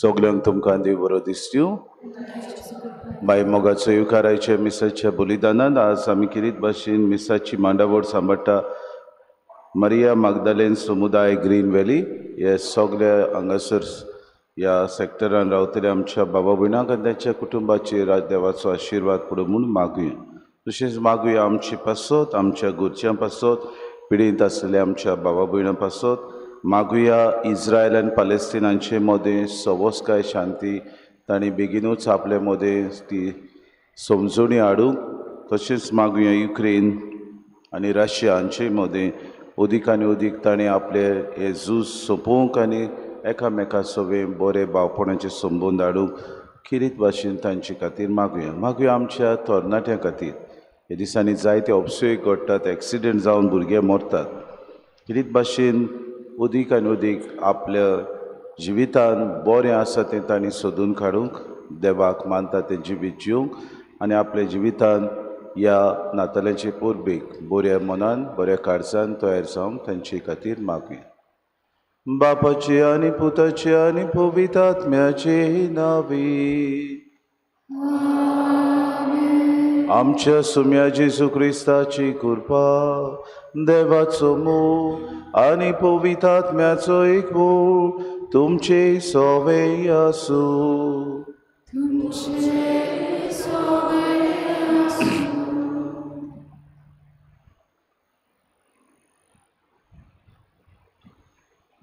सगल्यांक तुमकां देव बरो दिसतूं। बाय मोगाचो येवकाराच्या मिसाच्या बलिदानान आज आमी किरीत भाशेन मिसाची मांडावळ सांबाळटा मरिया मागदालेन समुदाय ग्रीन व्हॅली हे सगळे हांगासर ह्या सेक्टरान रावतले आमच्या बाबा भयणांक आनी तांच्या कुटुंबाचेर देवाचो आशिर्वाद पडूं म्हूण मागुया। तशेंच मागुया आमचे पासत, आमच्या घरच्यां पासत, पिडेंत आसलेल्या आमच्या बाबा भयणां पासत मागुया। इज्रायल आनी पॅलेस्टीन हांचे मदें सवस्काय शांती तांणी बेगीनूच आपले मदें ती समजणी हाडूंक। तशेंच मागुया युक्रेन आनी रशिया हांचे मदें अदीक आनी अदीक तांणी आपले हे झूज सोंपोवंक आनी एकामेका सवें बरे भावपणाचे संबंद हाडूंक किरीत भाशेन तांचे खातीर मागुया। मागुया आमच्या तरणाट्यां खातीर। हे दिसांनी जायते अपसोय घडटात, एक्सिडंट जावन भुरगे मरतात। किरीत भाशेन अदीक आनी अदीक आपल्या जिवितान बरें आसा तें तांणी सोदून काडूंक, देवाक मानता तें जिवीत जिवंक आनी आपल्या जिवितान ह्या नातालांचे परबेक बऱ्या मनान बऱ्या काळजान तयार जावंक तांचे खातीर मागुया। बापाचे आनी पुताचे आनी पवित्र आत्म्याचे नांवी आमच्या सुम्या जेजू क्रिस्ताची कृपा, देवाचो मोग आनी पवित्र आत्म्याचो एकवट तुमचे सवे आसूं।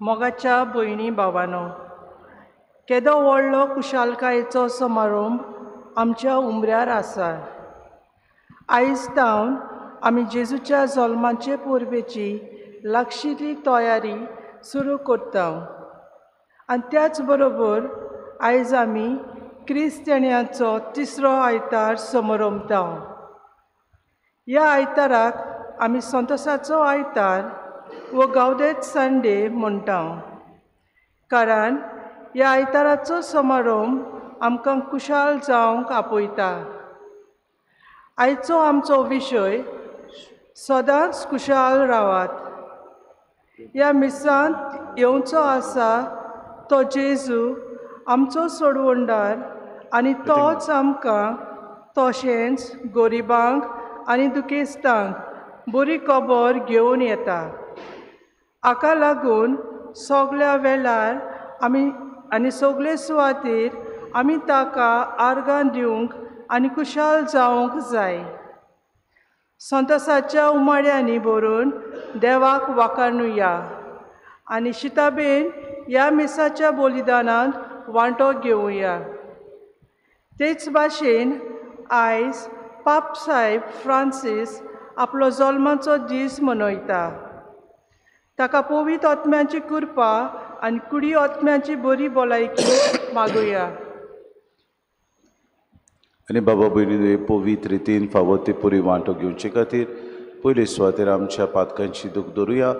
मोगाच्या भयणी भावानो, केदो व्हडलो खुशालकायेचो समारोंभ आमच्या उमऱ्यार आसा। आयज तावन आमी जेजूच्या जल्माचे परबेची लागशिल्ली तयारी सुरू करता आनी त्याच बरोबर आयज आमी क्रिस्तांवांचो तिसरो आयतार समारोंभता। ह्या आयताराक आमी संतोसाचो आयतार वो गावदेत संडे म्हणटा, कारण ह्या आयताराचो समारोंभ आमकां खुशाल जावंक आपयता। आयचो आमचो विशय सदांच खुशाल रावात। ह्या मिसांत येवचो आसा तो जेजू आमचो सोडवणदार आनी तोच आमकां तशेंच गरिबांक आनी दुखेस्तांक बरी खबर घेवन येता। हाका लागून सगळ्या वेळार आमी आनी सगळे सुवातेर आमी ताका आर्गां दिवंक आनी खुशाल जावंक जाय। संतोसाच्या उमाळ्यांनी भरून देवाक वाखाणुया आनी शिताबेन ह्या मिसाच्या बलिदानांत वांटो घेवया। तेच भाशेन आयज पाप साहेब फ्रांसीस आपलो जल्माचो दीस मनयता। ताका पवित्र आत्म्याची कृपा आनी कुडी आत्म्याची बरी भलायकी मागुया। आनी बाबा भयणीन पवित्र रितीन फावो ते पुरी वांटो घेवचे खातीर पयले सुवातेर आमच्या पातकांची दूख धरुया।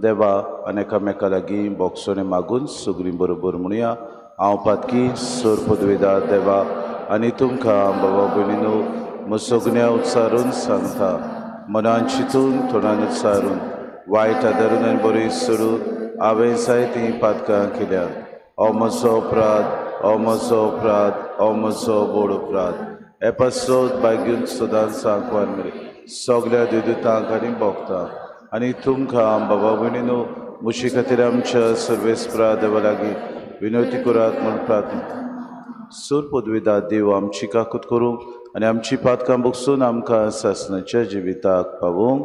देवा आनी एकामेका लागीं बोगसणें मागून सगळीं बरोबर म्हणुया, हांव पातकी सोर पदवेदार देवा आनी तुमकां बाबा भयणीनो म्हजो उच्चारून सांगता, मनान चिंतून तोंडान उच्चारून वायट आदारून आनी बरी सोडून हांवें जायतीं पातकां केल्यात। हो म्हजो अपराध, हो म्हजो अपराध, हो म्हजो व्हड अपराध। हे पासत बागीन सदांच सांकवान मेरेन सगळ्या देवदूतांक आनी भोगतांक आनी तुमकां बाबा भयणीनो म्हजे खातीर आमच्या सर्वेस्परा देवा लागीं विनवती करात म्हूण प्रार्थना। सूर पदवेदार देव आमची काकूत करूंक आनी आमची पातकां बगसून आमकां सासणाच्या जिविताक पावोवंक।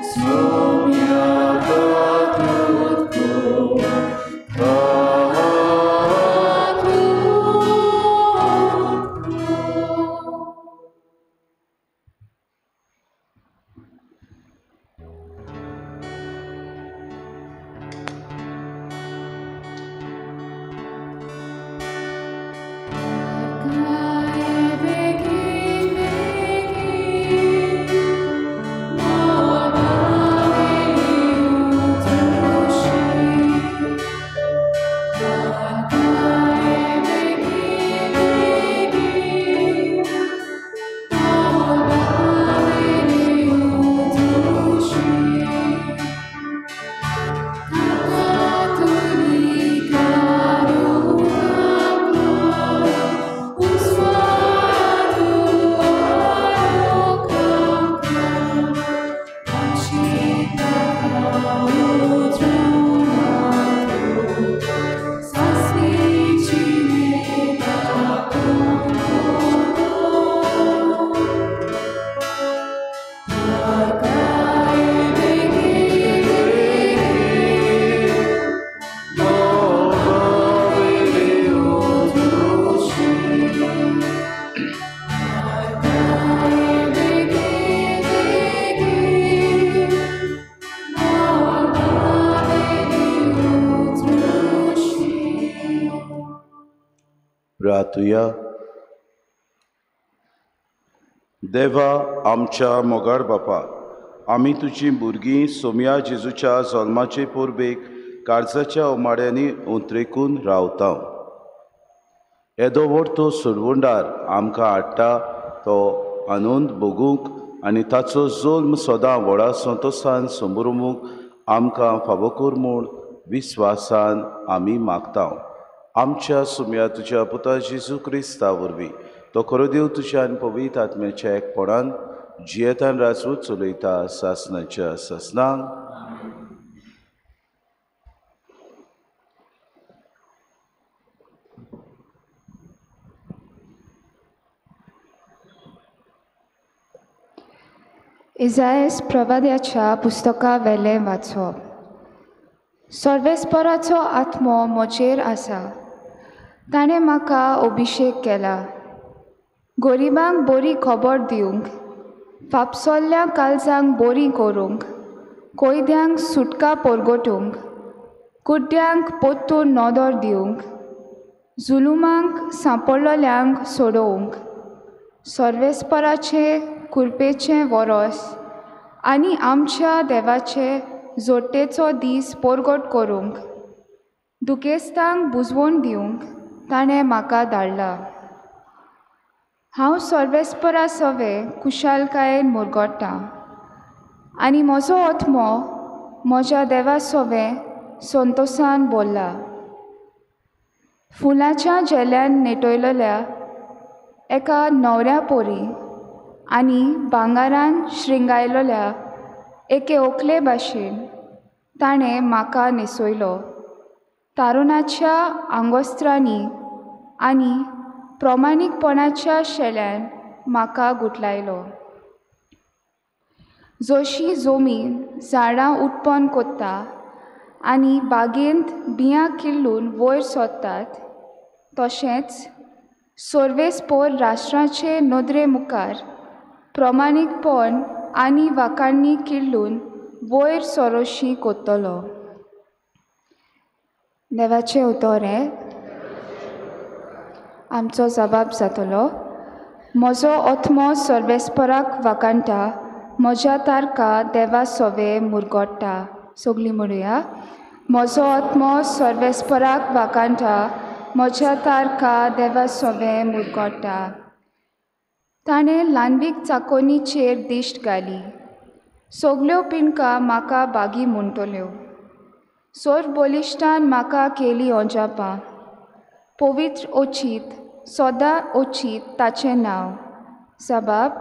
Sumya Tatutko. रातुया. देवा आमच्या मोगाळ बापा, आमी तुजी भुरगीं सोम्या जेजूच्या जल्माचे परबेक काळजाच्या उमाळ्यांनी उतरेकून रावता. येदो व्हड तो सुरवंडार आमकां हाडटा तो आनंद भोगूंक आनी ताचो जल्म सदां व्हडा संतोसान समरूंक आमकां फावो कर म्हूण विस्वासान आमी मागता. आमच्या सुम्या तुज्या पुता जेजू क्रिस्ता वरवीं तो खरो देव तुज्या आनी पवित्र आत्म्याच्या एकपणान जियेतान राजवट चलयता सासनाच्या सासनाक. इजायस प्रवाद्याच्या पुस्तका वेलें वाचप. सर्वेस्पराचो आत्मो म्हजेर आसा, ताणें म्हाका अभिशेक केला गरिबांक बरी खबर दिवंक, फापसल्ल्या काळजांक बरी करूंक, कोयद्यांक सुटका परगटूंक, कुड्ड्यांक परतून नदर दिवंक, जुलुमांक सांपडलेल्यांक सोडोवंक, सर्वेस्पराचे कुरपेचें वरोस आनी आमच्या देवाचे जोडटेचो दीस परगट करूंक, दुखेस्तांक बुजवण दिवंक ताणें म्हाका धाडला. हांव सर्वेस्परा सवे खुशालकायेन मुरगोट्टां आनी म्हजो आत्मो म्हज्या देवा सवे संतोसान बोल्ला. फुलांच्या झेल्यान नेटयलेल्या एका न्हवऱ्या पोरी आनी भांगारान श्रृंगायलेल्या एके ओकले भाशेन ताणें म्हाका न्हेसयलो. तारुणाच्या आंगोस्त्रांनी आनी प्रमाणीकपणाच्या शेल्यान म्हाका गुटलायलो. जशी जमीन झाडां उत्पन्न कोत्ता आनी बागेंत बियां किल्लून वयर सोदतात, तशेंच सर्वेस्पोर राष्ट्राचे नदरे मुखार प्रमाणीकपण आनी वाखाणणी किल्लून वयर सरोशी कोत्तलो. देवाचें उतर हें आमचो जबाब जातलो. म्हजो आत्मो सर्वेस्पराक वाखाणटा, म्हज्या तारका देवा सवे मुरगोट्टा. सगळीं म्हणुया. म्हजो आत्मो सर्वेस्पराक वाखाणटा, म्हज्या तारका देवा सवे मुरगोट्टा. ताणें ल्हानवीक चाकोनीचेर दिश्ट घाली, सगल्यो पिंडकां म्हाका बागी म्हणटल्यो. सर्व बलिश्टान म्हाका केली अजापां, पवित्र ओचीत सदां ओचीत ताचें नांव. सबाब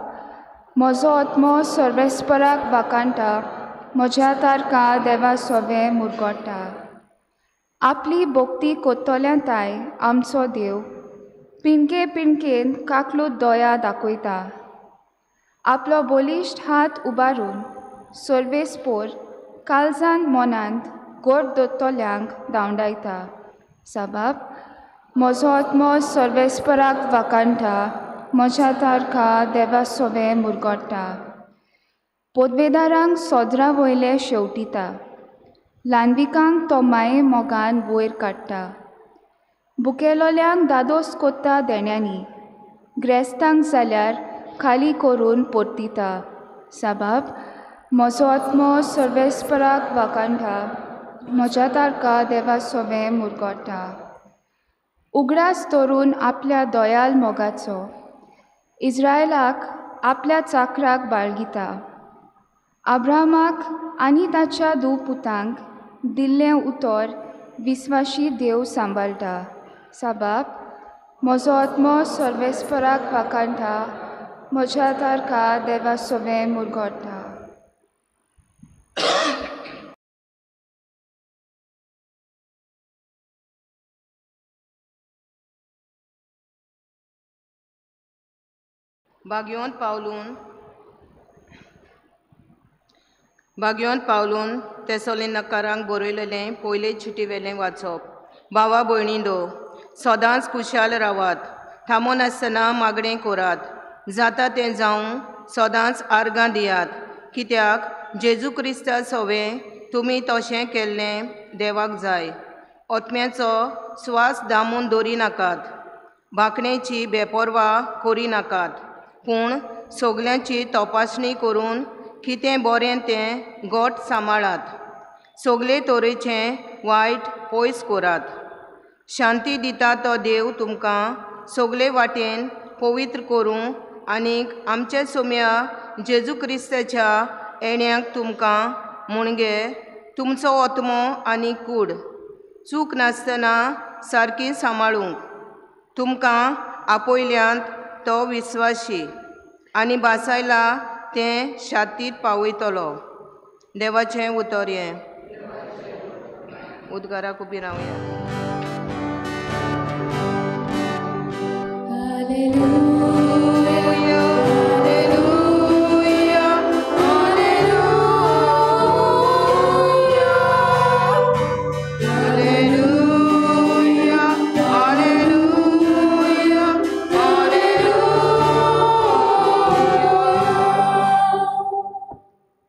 म्हजो आत्मो सर्वेस्पराक वाखाणटा, म्हज्या तारका देवा सवे मुरगोट्टा. आपली भक्ती कोत्तल्या ताय आमचो देव पिंडके पिंडकेन काकलूत दया दाखयता. आपलो बलिश्ट हात उबारून सर्वेस्पोर काळजान मनांत गोड दत्तल्यांक धांवडायता. साबाब म्हजो आत्मो सर्वेस्पराक वाखाणटा, म्हज्या तारका देवा सवे मुरगोट्टा. पदवेदारांक सोदरा वयले शेवटिता, ल्हानविकांक तो माये मोगान वयर काडटा. बुकेलोल्यांक दादोस कोत्ता देण्यांनी, ग्रेस्तांक जाल्यार खाली करून परतिता. साबाब म्हजो आत्मो सर्वेस्पराक वाखाणटा, म्हज्या तारका देवा सवे मुरगोट्टा. उगडास धरून आपल्या दयाल मोगाचो इज्रायलाक आपल्या चाकराक बाळगिता. अब्राहमाक आनी ताच्या दुपुतांक दिल्लें उतर विस्वाशी देव सांबाळटा. साबाब म्हजो आत्मो सर्वेस्पराक वाखाणटा, म्हज्या तारका देवा सवे मुरगोट्टा. बागयोंत पावलून तेसोलिनकारांक बरयलेलें पयले चिटी वेलें वाचप. भावा भयणींनो, सदांच खुशाल रावात, थांबोनासतना मागणें करात, जाता तें जावं सदांच आर्गां दियात, कित्याक जेजू क्रिस्ता सवे तुमी तशें केल्लें देवाक जाय. आत्म्याचो स्वास दामून दवरी नाकात. बांकणेची बेपर्वा करिनाकात, पूण सगल्यांची तपासणी करून कितें बरें तें गोट सांबाळात. सगळे तरेचें वायट पयस करात. शांती दिता तो देव तुमकां सगळे वाटेन पवित्र करूं आनीक आमच्या सोम्या जेजू क्रिस्ताच्या येण्याक तुमकां मुणगे तुमचो आत्मो आनी कूड चूक नासतना सारकी सांबाळूंक. तुमकां आपयल्यांत तो विस्वाशी आनी बासायला तें शातीत पावयतलो. देवाचें उतर हें. उद्गाराक उबी रावया.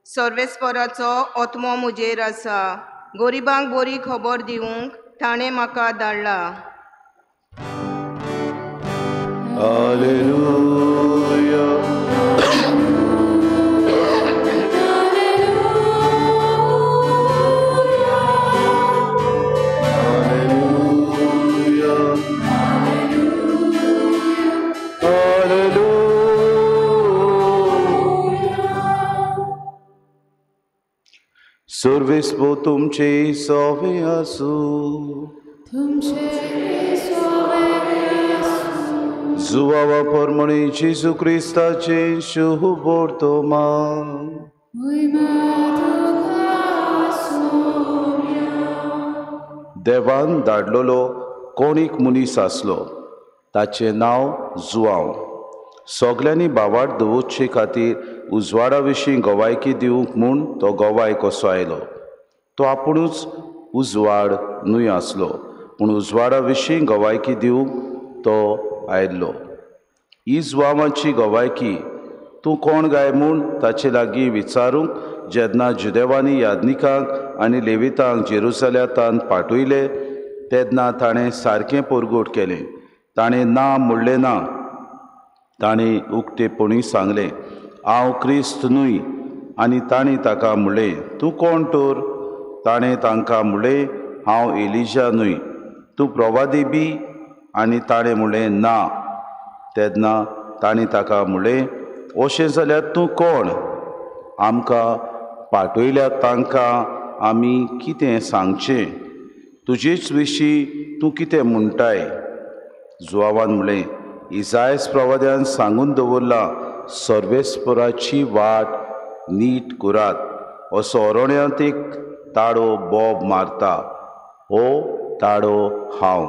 सर्वेस्पराचो आत्मो म्हजेर आसा, गरिबांक बरी खबर दिवंक ताणें म्हाका धाडला. हालेलुया. हालेलुया. हालेलुया. सर्वेस्पर तुमचे सोवे आसूं. जुवावा परमणी जेजू क्रिस्ताचे शुभ वर्तमान. देवान धाडलेलो कोणीक मनीस आसलो, ताचें नांव जुवांव. सगल्यांनी भावार्थ दवरचे खातीर उजवाडा विशीं गवायकी दिवंक म्हूण तो गवाय कसो आयलो. तो आपुणूच उजवाड न्हय आसलो, पूण उजवाडा विशीं गवायकी दिवंक तो आयिल्लो. ही जुवांवाची गवायकी तूं कोण गाय म्हूण ताचे लागीं विचारूंक जेन्ना जुदेवांनी याज्ञिकांक आनी लेवितांक जेरुसलेमांत पाठयले तेन्ना ताणें सारकें परगट केलें. ताणें ना म्हणलें ना, ताणें उक्तेपणी सांगलें, हांव क्रिस्त न्हय. आनी ताणें ताका म्हणलें, तूं कोण तर? ताणें तांकां म्हणलें, हांव एलिजा न्हय. तूं प्रवादी बी? आनी ताणें म्हणलें, ना. तेन्ना ताणें ताका म्हणलें, अशें जाल्यार तूं कोण? आमकां पाठयल्या तांकां आमी कितें सांगचें? तुजेच विशीं तूं कितें म्हणटाय? जुवावान म्हणलें, इजायस प्रवाद्यान सांगून दवरलां, सर्वेस्पराची वाट नीट करात, असो अरण्यांत एक ताडो बोब मारता, हो ताडो हांव.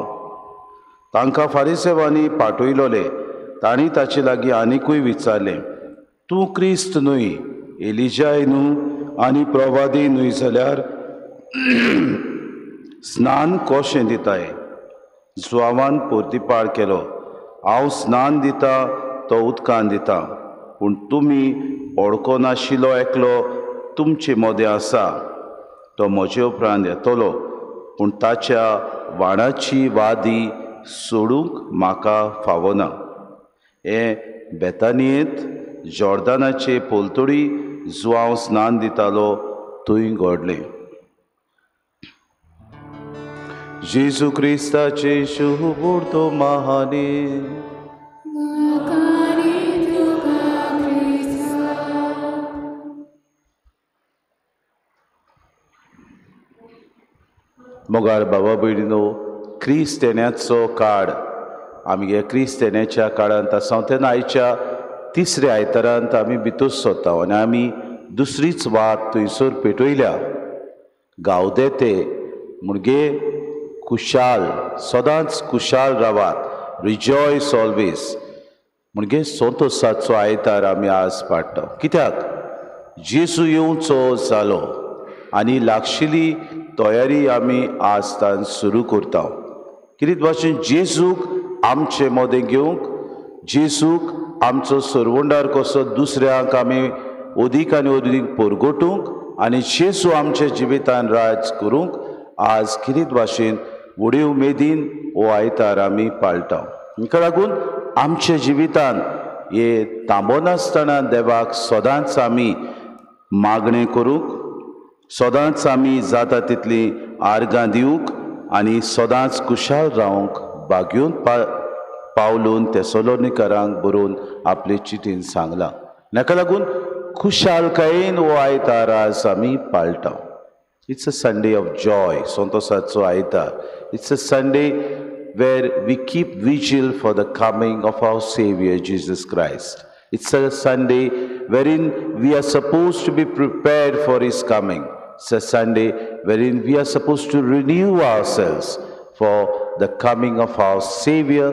तांकां फारिसेवांनी पाठयलोले. तांणी ताचे लागीं आनिकूय विचारलें, तूं क्रिस्त न्हय, एलिजाय न्हू आनी प्रवादी न्हय जाल्यार स्नान कशें दिताय? जुवावान प्रतिपाळ केलो, हांव स्नान दिता तो उदकान दिता, पूण तुमी ओळखनाशिल्लो एकलो तुमचे मदें आसा, तो म्हजे उपरांत येतलो, पूण ताच्या वाणाची वादी सोडूंक म्हाका फावना. हें बेतानियेंत जॉर्दानाचे पलतडी जुवांव स्नान दितालो थंय घडलें. जेजू क्रिस्ताचे शुभ वर्तमाने. मोगाळ बाबा भयणीनो, क्रिस्त येण्याचो काळ, आमगे क्रिस्त येण्याच्या काळांत आसा तेन्ना आयच्या तिसऱ्या आयतारांत आमी भितर सोदता आनी आमी दुसरीच वात थंयसर पेटयल्या. गावदे ते मुणगे खुशाल, सदांच खुशाल रावात, रिजॉयस ऑलवेज. म्हणजे संतोसाचो आयतार आमी आज पाडटा. कित्याक? जेजू येवचो जालो आनी लागशिल्ली तयारी आमी आज तान सुरू करता. कितें भाशेन जेजूक आमचे मदें घेवंक, जेजूक आमचो सरवंडार कसो दुसऱ्यांक आमी अदीक आनी अदीक परगटूंक आनी जेजू आमच्या जिवितान राज करूंक आज कितें भाशेन व्हडे उमेदीन हो आयतार आमी पाळटा. हाका लागून आमच्या जिवितान हे थांबनासतना देवाक सदांच आमी मागणें करूंक, सदांच आमी जाता तितली आर्गां दिवंक आनी सदांच खुशाल रावंक बागेवन पावलून तेसलोनिकरांक बरोवन आपले चिटीन सांगलां. हाका लागून खुशालकायेन हो आयतार आज आमी पाळटा. It's a Sunday of joy, संतोसाचो आयतार. It's a Sunday where we keep vigil for the coming of our Savior Jesus Christ. It's a Sunday wherein we are supposed to be prepared for His coming. It's a Sunday wherein we are supposed to renew ourselves for the coming of our Savior,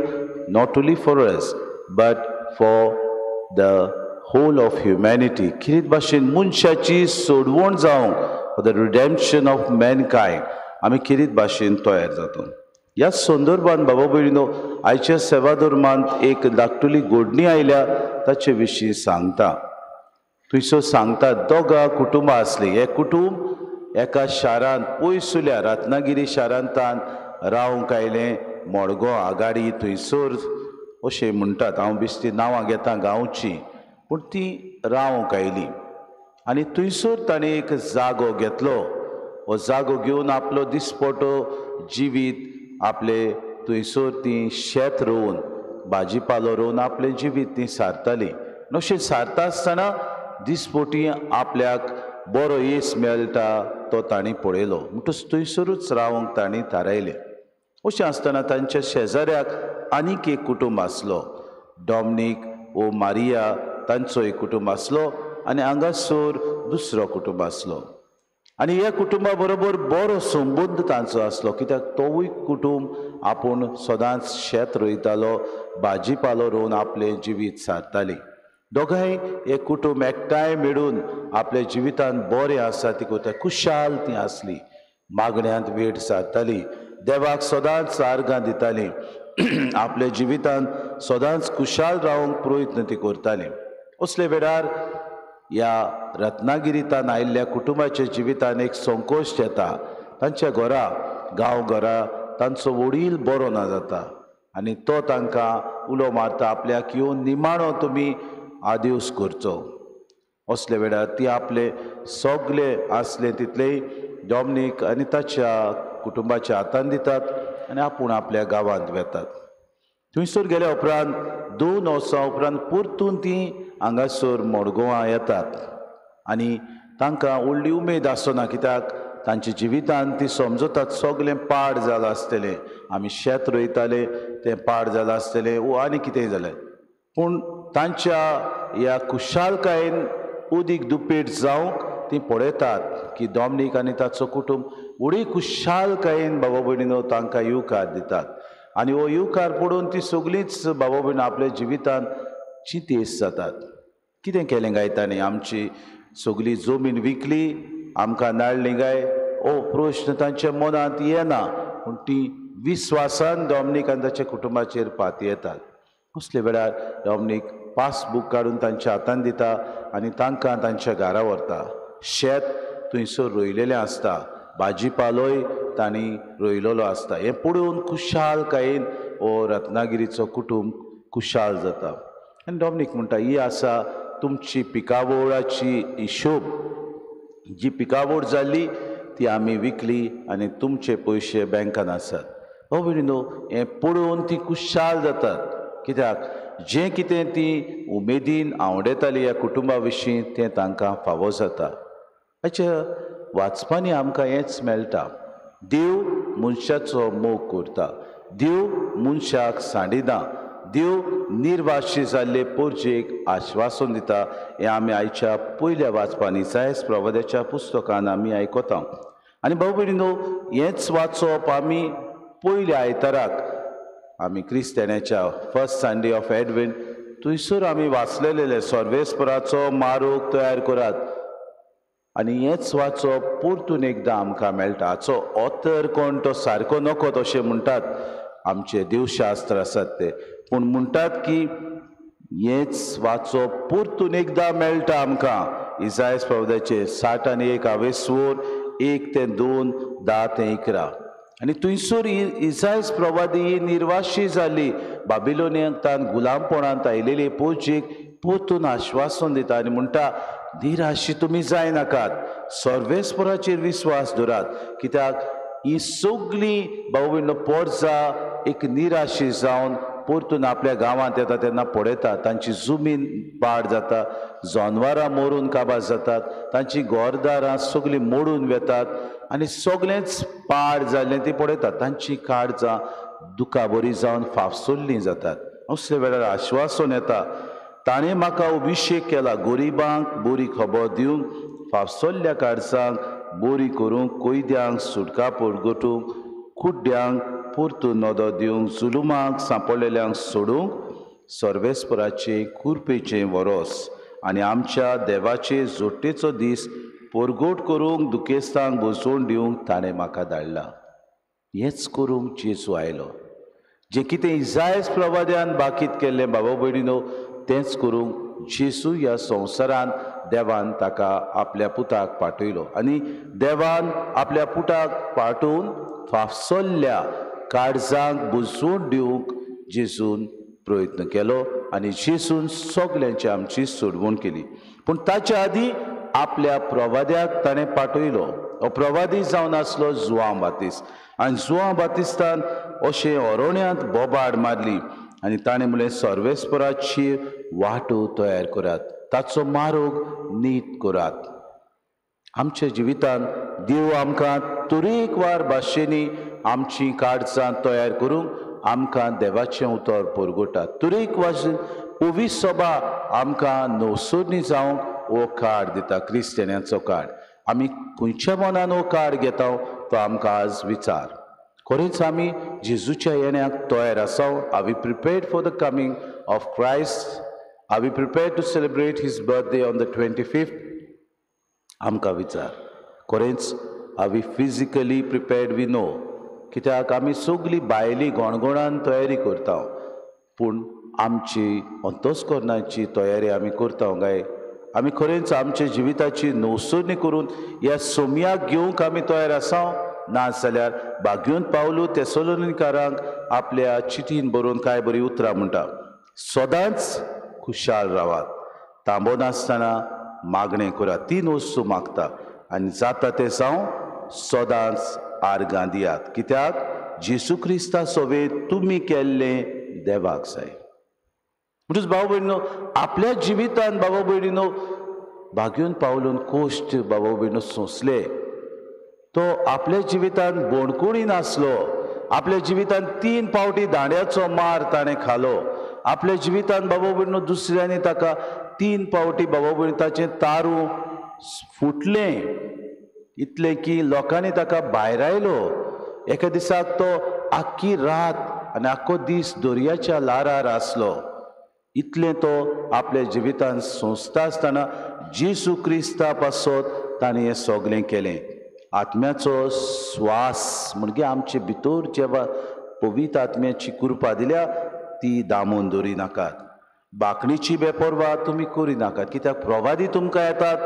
not only for us, but for the whole of humanity. किरीत भाशेन मनशाची सोडवण जावंक, for the redemption of mankind, आमी किरीत भाशेन तयार जाता. ह्या संदर्भान बाबा भयणीनो आयच्या सेवा धर्मांत एक धाकटुली घडणी आयल्या ताचे विशीं सांगता. थंयसर सांगता दोगां कुटुंबां आसलीं. हें कुटुंब एका शारांत पयसुल्या रत्नागिरी शारांतान रावंक आयलें, मडगांव आगाडी थंयसर अशें म्हणटात. हांव बेश्टी नांवां घेता गांवची, पूण ती रावंक आयली आनी थंयसर ताणें एक जागो घेतलो. हो जागो घेवन आपलो दिसपटो जिवीत आपले थंयसर ती शेत रोवन भाजीपालो रोवन आपलें जिवीत ती सारताली. अशें सारता आसतना दिसपोटी आपल्याक बरो येस मेळटा तो तांणी पळयलो, म्हणटच थंयसरूच रावंक तांणी थारायलें. अशें आसतना तांच्या शेजाऱ्याक आनीक एक कुटुंब आसलो, डॉमनीक ओ मारिया तांचो एक कुटुंब आसलो आनी हांगासर दुसरो कुटुंब आसलो. आनी ह्या कुटुंबा बरोबर बरो संबंद तांचो आसलो, कित्याक तोवूय कुटुंब आपूण सदांच शेत रोयतालो, भाजीपालो रोवन आपलें जिवीत सारताली. दोगांय हे कुटुंब एकठांय मेळून आपल्या जिवितान बरें आसा ती करता, खुशाल ती आसली, मागण्यांत वेळ सारताली, देवाक सदांच आर्गां दिताली, आपल्या जिवितान सदांच खुशाल रावंक प्रयत्न ती करताली. असले वेळार ह्या रत्नागिरींतान आयिल्ल्या कुटुंबाच्या जिवितान एक संकोश्ट येता. तांच्या घरा गांव घरा तांचो वडील बरो ना जाता आनी तो तांकां उलो मारता आपल्याक येवन निमाणो तुमी आदेवस करचो. असल्या वेळार ती आपले सगळे आसले तितलेय डॉमनीक आनी ताच्या कुटुंबाच्या हातान दितात आनी आपूण आपल्या गांवांत वेतात. थंयसर गेल्या उपरांत 2 वर्सां उपरांत परतून ती हांगासर मडगांवां येतात आनी तांकां व्हडली उमेद आसना, कित्याक तांच्या जिवितान ती समजतात सगळें पाड जालां आसतलें, आमी शेत रोयताले तें पाड जालां आसतलें वो आनी कितेंय जालें. पूण तांच्या ह्या खुशालकायेन उदीक दुपेट जावंक ती पळयतात की डॉमनीक आनी ताचो कुटुंब व्हडी खुशालकायेन बाबा भयणीनो तांकां येवकार दितात आनी हो येवकार पळोवन ती सगळींच बाबा भयण आपल्या जिवितान चिंतेस्त जातात. कितें केलें काय ताणें, आमची सगळी जमीन विकली, आमकां नाडली काय, हो प्रश्न तांच्या मनांत येना, पूण ती विस्वासान डॉमनीक आनी ताच्या कुटुंबाचेर पातयेतात. असले वेळार डॉमनीक पासबूक काडून तांच्या हातान दिता आनी तांकां तांच्या घरा व्हरता. शेत थंयसर रोयलेलें आसता, भाजीपालोय तांणी रोयलेलो आसता. हें पळोवन खुशालकायेन हो रत्नागिरीचो कुटुंब खुशाल जाता. आनी डॉमनीक म्हणटा, ही आसा तुमची पिकावळाची हिशोब, जी पिकावळ जाल्ली ती आमी विकली आनी तुमचे पयशे बँकान आसात. हो भयणीनो, हें पळोवन ती खुशाल जातात, कित्याक जें कितें ती उमेदीन आवडेताली ह्या कुटुंबा विशीं तें तांकां फावो जाता. हाच्या वाचपांनी आमकां हेंच मेळटा, देव मनशाचो मोग करता, देव मनशाक सांडिना, देव निर्वाशी जाल्ले पोरजेक आश्वासन दिता. हें आमी आयच्या पयल्या वाचपांनी इसायास प्रवाद्याच्या पुस्तकान आमी आयकता. आनी भाव भयणीनो, हेंच वाचप आमी पयल्या आयताराक आमी क्रिस्त्यानाच्या फर्स्ट संडे ऑफ एडवेंट थंयसर आमी वाचलेले सर्वेस्पराचो मारोग तयार करात आनी हेंच वाचप परतून एकदां आमकां मेळटा. हाचो ऑथर कोण तो सारको नको अशें म्हणटात आमचे देवशास्त्र आसात ते, पूण म्हणटात की हेंच वाचप परतून एकदां मेळटा आमकां इसायास प्रवाद्याचे 61 आवेस्वर 1 ते 2, 10 ते 11. आनी थंयसर इजायस प्रवादी ही निर्वाशी जाली बाबिलोनियांत गुलामपणांत आयलेली पोजीक परतून आश्वासन दिता आनी म्हणटा निराशी तुमी जायनाकात, सर्वेस्पराचेर विस्वास दवरात. कित्याक ही सगळीं भाव भयणो पोरजा एक निराशी जावन परतून आपल्या गांवांत येता तेन्ना पळयता तांची जमीन पाड जाता, जनवरां मरून काबार जातात, तांची घरदारां सगळीं मोडून वेतात आनी सगळेंच पाड जाल्लें ती पळयतात. तांची काळजां दुखा बरी जावन फाफसुल्लीं जातात. असल्या वेळार आश्वासन येता, ताणें म्हाका अभिशेक केला गरिबांक बरी खबर दिवंक, फाफसल्ल्या काळजांक बरी करूंक, कैद्यांक सुटका परगटूंक, कुड्ड्यांक परतून नदर दिवंक, जुलुमाक सांपडलेल्यांक सोडूंक, सर्वेस्पराचें कुरपेचें वरोस आनी आमच्या देवाचे जोडटेचो दीस परगट करूंक, दुखेस्तांक बसोवन दिवंक ताणें म्हाका धाडला. हेंच करूंक जेजू आयलो. जें कितें इजायस प्रवाद्यान बाकीत केल्लें बाबा भयणीनो तेंच करूंक जेजू ह्या संवसारांत देवान ताका आपल्या पुताक पाठयलो आनी देवान आपल्या पुताक पाठोवन फाफसल्ल्या काळजांक बुजवण दिवंक जेजून प्रयत्न केलो आनी जेजून सगल्यांची आमची सोडवण केली. पूण ताच्या आदीं आपल्या प्रवाद्याक ताणें पाठयलो. हो प्रवादी जावन आसलो जुआंव बातिस्त आनी जुआंव बातिस्तान अशें अरण्यांत बोबाड मारली आनी ताणें म्हणलें सर्वेस्पराची वाटो तयार करात, ताचो मार्ग नीट करात. आमच्या जिवितांत देव आमकां तरेकवार भाशेंनी आमची काळजां तयार करूंक आमकां देवाचें उतर परगटात. तरेकवार पवित्र सभा आमकां नवसरणी जावंक हो कार्ड दिता, क्रिस्तियांचो कार्ड. आमी खंयच्या मनान हो कार्ड घेता तो आमकां आज विचार. खरेंच आमी जेजूच्या येण्याक तयार आसा? Are we prepared for the coming of Christ? Are we prepared to celebrate his birthday on the 25th? आमकां विचार. खरेंच are we physically prepared? We know. कित्याक आमी सगळीं भायली गणगणान तयारी करता, पूण आमची अंतस्करणाची तयारी आमी करता काय? आमी खरेंच आमच्या जिविताची नवसरणी करून ह्या सोमयाक घेवंक आमी तयार आसा? ना जाल्यार बागयोन पावलो तेसलोनिकारांक आपल्या चिटीन बरोवन कांय बरी उतरां म्हणटा, सदांच खुशाल रावात, तांबो नासतना मागणें करात. तीन वस्तू मागता आनी जाता तें जावं सदांच आर्गां दियात, कित्याक जेजू क्रिस्ता सोवे तुमी केल्लें देवाक जाय. म्हणटच भाव भयणीनो आपल्या जिवितान बाबा भयणीनो बागयोन पावलून कोश्ट बाबा भयणीनो सोंसले. तो आपल्या जिवितान बोणकुणी नासलो. आपल्या जिवितान 3 पावटी दांड्याचो मार ताणें खालो. आपल्या जिवितान बाबा भयणीनो दुसऱ्यांनी ताका 3 पावटी बाबा भयणी ताचें तारू फुटलें, इतलें की लोकांनी ताका भायरायलो. एका दिसाक तो आख्खी रात आनी आख्खो दीस दर्याच्या लारार आसलो. इतलें तो आपल्या जिवितान सोंसता आसतना जेजू क्रिस्ता पासत ताणें हें सगळें केलें. आत्म्याचो स्वास म्हणजे आमचे भितर जेवा पवित्र आत्म्याची कृपा दिल्या ती दामून दवरी नाकात. बाकणीची बेपर्वा तुमी करी नाकात, कित्याक प्रवादी तुमकां येतात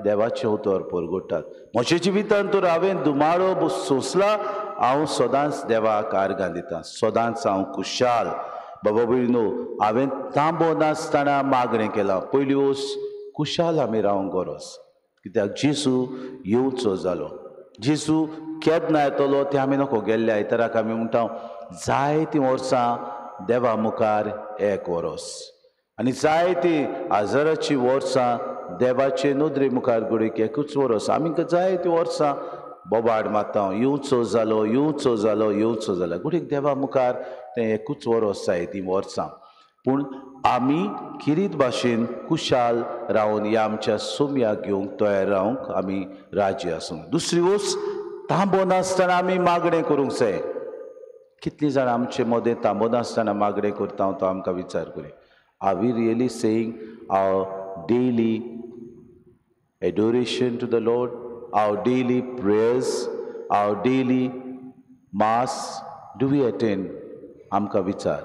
देवाचें उतर परगटात. म्हज्या जिवितान तर हांवें दुमाळो सोंसला, हांव सदांच देवाक आर्गां दितां, सदांच हांव खुशाल. बाबा भयणीनो हांवें तांबो नासतना मागणें केलां. पयली वस्त खुशाल आमी रावंक गरज, कित्याक जेजू येवचो जालो. जेजू केन्ना येतलो तें आमी नको. गेल्ल्या आयताराक आमी म्हणटा जायतीं वर्सां देवा मुखार एक वरोस आनी जायतीं हजाराचीं वर्सां देवाचे नदरे मुखार घडयेक एकूच वरोस. आमी जायतीं वर्सां बोबाड मारता, येवचो जालो, येवचो जालो, येवचो जालो. घडयेक देवा मुखार तें एकूच वरोस जायतीं वर्सां. पूण आमी किरीत भाशेन खुशाल रावन ह्या आमच्या सोमयाक घेवंक तयार रावंक आमी राजी आसूंक. दुसरी वस्त तांबो नासतना आमी मागणें करूंक जाय. कितलीं जाणां आमचे मदें तांबो नासतना मागणें करता तो आमकां विचार करूं. Are we really saying our daily adoration to the Lord, our daily prayers, our daily mass, do we attend? आमकां विचार.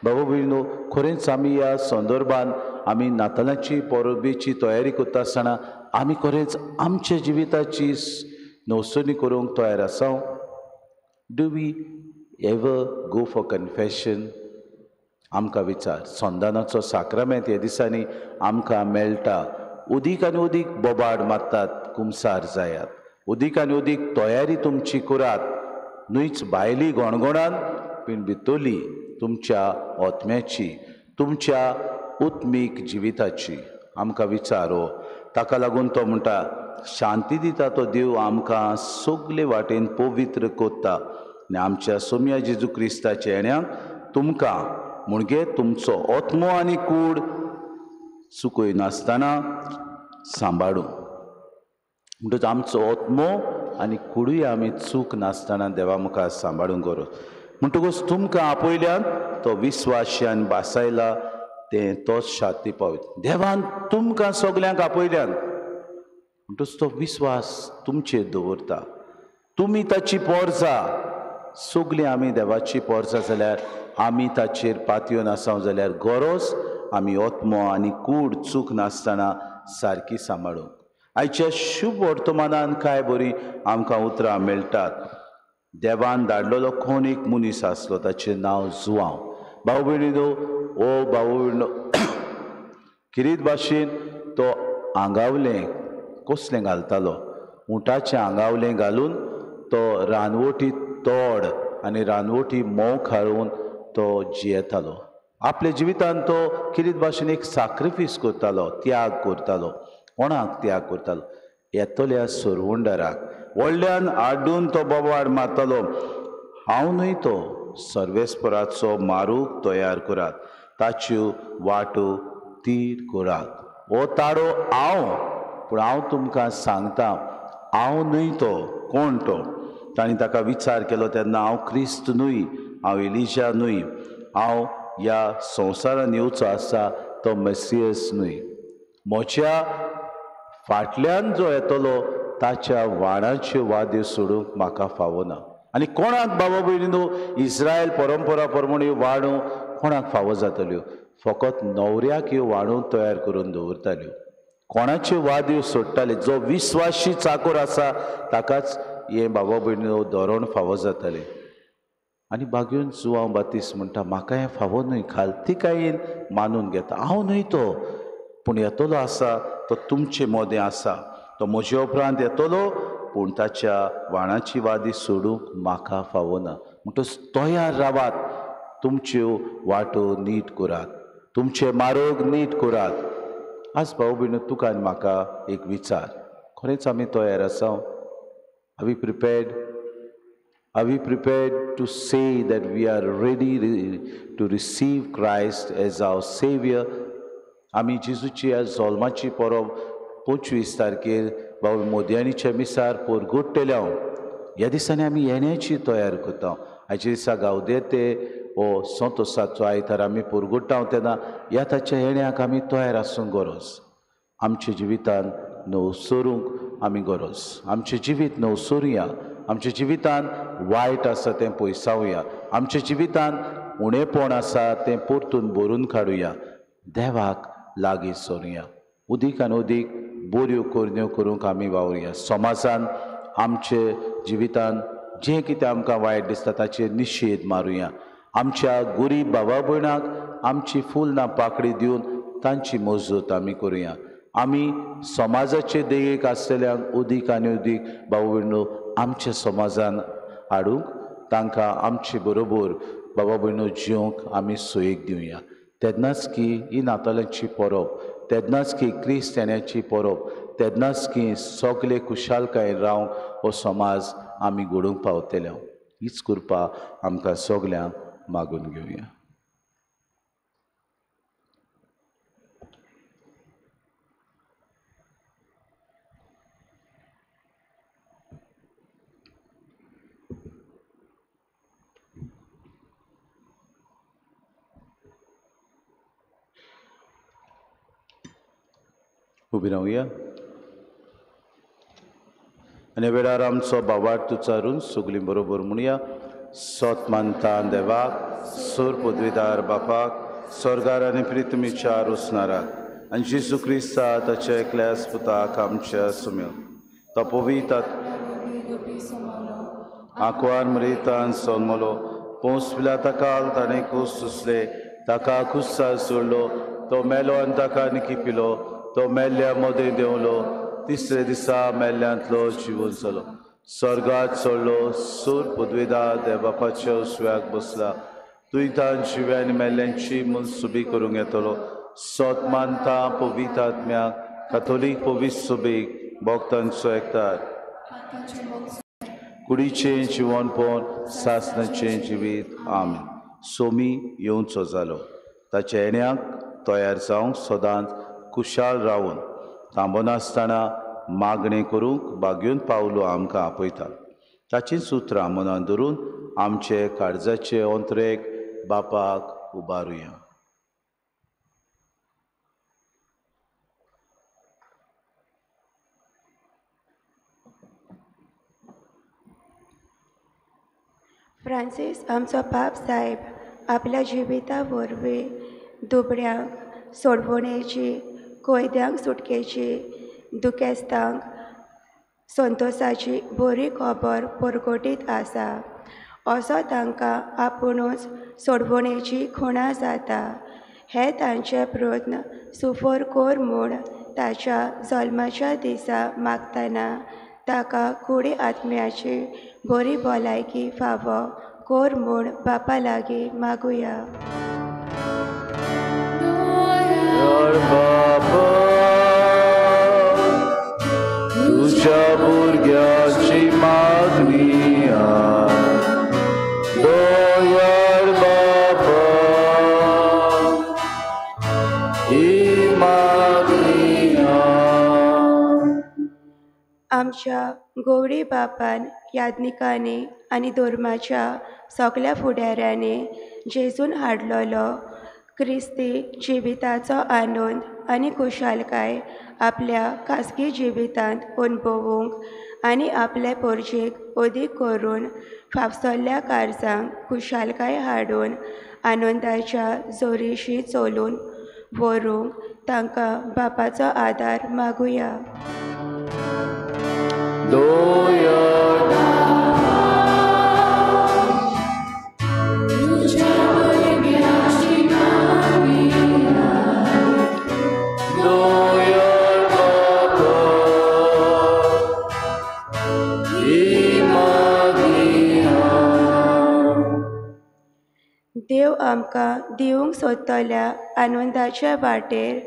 बाबा भयणीनो खरेंच आमी ह्या संदर्भान आमी नातालांची परबेची तयारी करता आसतना आमी खरेंच आमच्या जिविताची नवसरणी करूंक तयार आसा? Do we ever go for confession? आमकां विचार संदानाचो साक्रामेंत ह्या दिसांनी आमकां मेळटा. उदीक आनी उदीक बोबाड मारतात, कुमसार जायात, उदीक आनी उदीक तयारी तुमची करात, न्हूच भायली गणगणान पूण भितरली तुमच्या आत्म्याची, तुमच्या उत्मीक जिविताची. आमकां विचार हो. ताका लागून तो म्हणटा शांती दिता तो देव आमकां सगले वाटेन पवित्र करता आनी आमच्या सोम्या जेजू क्रिस्ताच्या येण्याक तुमकां म्हणजे तुमचो आत्मो आनी कूड चुकयनासतना सांबाळूं. म्हणटकच आमचो आत्मो आनी कुडूय आमी चूक नासतना देवा मुखार सांबाळूंक गरज. म्हणटकच तुमकां आपयल्यान तो विस्वाशान भासायला तें तोच शांती पावयता. देवान तुमकां सगल्यांक आपयल्यान म्हणटकच तो विस्वास तुमचेर दवरता. तुमी ताची पोरजा, सगलीं आमी देवाची पोरजा जाल्यार आमी ताचेर पातयेवन आसा जाल्यार गरज आमी आत्मो आनी कूड चूक नासतना सारकी सांबाळूंक. आयच्या शुभ वर्तमानान कांय बरी आमकां उतरां मेळटात. देवान धाडलेलो कोण एक मनीस आसलो, ताचें नांव जुवांव. भाव भयणीनो, ओ भाव भयणो, किरीत भाशेन तो आंगावलें कसलें घालतालो, उंटाचें आंगावलें घालून तो रानवटी तोड आनी रानवटी मोव खाळून तो जियेतालो. आपल्या जिवितान तो किरीत भाशेन एक साक्रिफीस करतालो, त्याग करतालो. कोणाक त्याग करतालो? येतल्या सरवंडराक. व्हडल्यान आड्डून तो बोवाळ मारतालो, हांव न्हय तो, सर्वेस्पराचो मारूक तयार करात, ताच्यो वाटो तीर करात. हो ताडो हांव, पूण हांव तुमकां सांगता हांव न्हय तो. कोण तो? तांणी ताका विचार केलो तेन्ना हांव क्रिस्त न्हय, हांव एलिजा न्हय, हांव ह्या संवसारान येवचो आसा तो मेसियस न्हय. म्हज्या फाटल्यान जो येतलो ताच्या वाणाच्यो वाद्यो सोडूंक म्हाका फावना. आनी कोणाक बाबा भयणीनो इस्रायल परंपरा प्रमाण ह्यो वाणो कोणाक फावो जाताल्यो? फकत न्हवऱ्याक ह्यो वाणो तयार करून दवरताल्यो. कोणाच्यो वाद्यो सोडटाले? जो विस्वाशी चाकोर आसा ताकाच हें बाबा भयणीनो धोरण फावो जातालें. आनी बागेवन जुवांव बातीस म्हणटा म्हाका हें फावो न्हय, खालतीकायेन मानून घेता हांव न्हय तो, पूण येतलो आसा तो तुमचे मोदें आसा, तो म्हजे उपरांत येतलो, पूण ताच्या वाणाची वादी सोडूंक म्हाका फावना. म्हणटकच तयार रावात, तुमच्यो वाटो नीट करात, तुमचे मार्ग नीट करात. आज भाऊ भयणीनो तुका आनी म्हाका एक विचार, खरेंच आमी तयार आसा? Are we prepared? Are we prepared to say that we are ready to receive Christ as our Savior? आमी जेजूची आज जल्माची परब 25 तारखेर बाबा मोदयांनीच्या मिसार पोरगुट्टेल्या. ह्या दिसांनी आमी येण्याची तयार करता. आयच्या दिसा गावदेते हो संतोसाचो आयतार आमी पोरगुट्टा तेन्ना ह्या ताच्या येण्याक आमी तयार आसूंक गरज. आमच्या जिवितान नवसरूंक आमी गरज. आमचें जिवीत नवसरुया, आमच्या जिवितान वायट आसा तें पयसावया, आमच्या जिवितान उणेपण आसा तें परतून भरून काडुया, देवाक लागीं सरुया, उदीक आनी उदीक बऱ्यो करण्यो करूंक आमी वावरुया. समाजान आमचे जिवितान जें कितें आमकां वायट दिसता ताचेर निशेध मारुया. आमच्या गरीब बाबा भयणाक आमची फुल ना पाकडी दिवन तांची मजत आमी करुया. आमी समाजाचे देगेक आसलेल्यांक उदीक आनी उदीक भाव भयणो आमच्या समाजान हाडूंक तांकां आमचे बरोबर बाबा भयणो जिवंक आमी सोयीक दिवया. तेन्नाच की ही नातालांची परब, तेन्नाच की क्रिस्त येण्याची परब, तेन्नाच की सगळे खुशालकायेन रावंक हो समाज आमी घडोवंक पावतले. हीच कृपा आमकां सगल्यांक मागून घेवया. उबी रावया आनी वेळार आमचो बावार्थ उच्चारून सगळीं बरोबर म्हणया. सोत मानता देवाक, सोर पदवीदार बापाक, स्वर्गार आनी प्रितमीच्या रोसणाराक आनी जेजू क्रिस्ता ताच्या एकल्याच पुताक आमच्या सुम्यो तो पवित्र आंकवार मरेतान सोलमलो, पोंस पिलाता काल ताणें कूस सुसले, ताका खुस्सार सोडलो, तो मेलो आनी ताका निकिपिलो, तो मेल्ल्या मदें देंवलो, तिसरे दिसा मेल्ल्यांतलो जिवन जालो, स्वर्गात चडलो, सूर पदवेदा देवबापाच्या उजव्याक बसला, तुयतान जिव्या आनी मेल्ल्यांची मनसुबी करूंक येतलो. सोत मानता पवित्र आत्म्याक, काथोलीक पवित्र सुबीक, भक्तांचो एकतार, कुडीचें जिवनपण, सासणाचें जिवीत. आमेन. सोमी येवचो जालो, ताच्या येण्याक तयार जावंक सदांच खुशाल रावन थांबनासतना मागणें करूंक बागेवन पावलो आमकां आपयता. ताचीं सुत्रां मनान धरून आमचे काळजाचे अंतरेक बापाक उबारुया. फ्रांसीस आमचो पाप साहेब आपल्या जिविता वरवीं दुबळ्यांक सोडवणेची, कोयद्यांक सुटकेची, दुखेस्तांक संतोसाची बरी खबर परगटीत आसा. असो तांकां आपुणूच सोडवणेची खुणा जाता. हे तांचे प्रयत्न सुफर कोर म्हूण ताच्या जल्माच्या दिसा मागतना ताका कुडी आत्म्याची बरी भलायकी फावो कोर म्हूण बापा लागीं मागुया. तुज्या भुरग्याची मागणी दयाळ बाबा, ही मागणी. आमच्या गौरी बापान, याज्ञिकांनी आनी धर्माच्या सगल्या फुडाऱ्यांनी जेजून हाडलेलो क्रिस्ती जिविताचो आनंद आनी खुशालकाय आपल्या खासगी जिवितांत अणभवूंक आनी आपले पोरजेक अदीक करून फाफसल्ल्या कारजांक खुशालकाय हाडून आनंदाच्या जोरीशी चलून व्हरूंक तांकां बापाचो आदार मागुया. देव आमकां दिवंक सोदतल्या आनंदाच्या वाटेर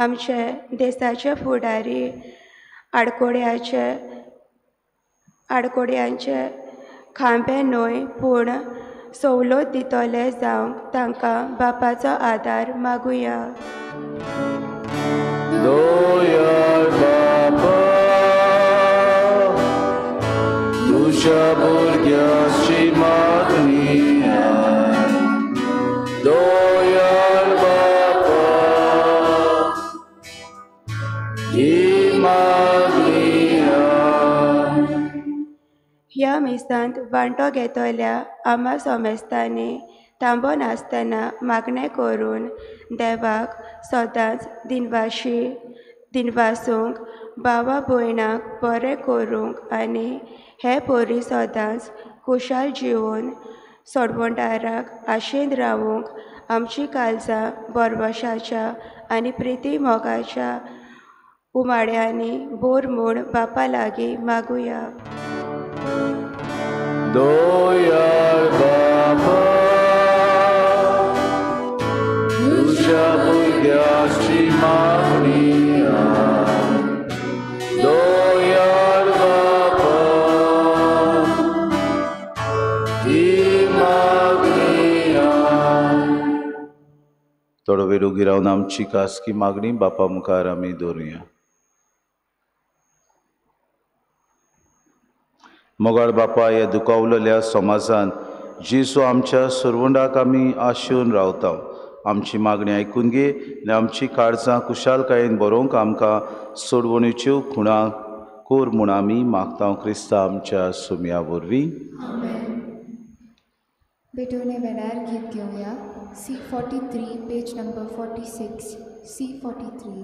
आमचे देसाचे फुडारी आडकोड्यांचे खांबे न्हय पूण सवलत दितले जावंक तांकां बापाचो आदार मागुया. दयाळ बाबा, तुज्या भुरग्याची मागणी दयाळ बाबा, ही मागणी. ह्या मिसांत वांटो घेतल्या आमा सोमेस्तांनी तांबो नासतना मागणें करून देवाक सदांच दिनवासूंक, भावा भयणाक बरें करूंक आनी हे परी सदांच खुशाल जिवन सोडवणदाराक आशेन रावूंक आमची काळजां बरवशाच्या आनी प्रिती मोगाच्या उमाळ्यांनी बोर म्हूण बापा लागीं मागुया. दयाळ बाबा, तुज्या भुरग्याची मागणी दयाळ बाबा, ही मागणी. थोडो वेळ उगी रावन आमची खासगी मागणी बापा मुखार आमी दवरुया. मोगाळ बापा, ह्या दुखावलेल्या समाजान जेजू आमच्या सुरवंडाक आमी आशेवन रावता. आमची मागणी आयकून घे आनी आमची काळजां खुशालकायेन बरोवंक आमकां सोडवणेच्यो खुणा कोर म्हूण आमी मागता क्रिस्ता आमच्या सुमया वरवीं. भेटवणे वेळार गीत घेवया. C43 page number 46. C43.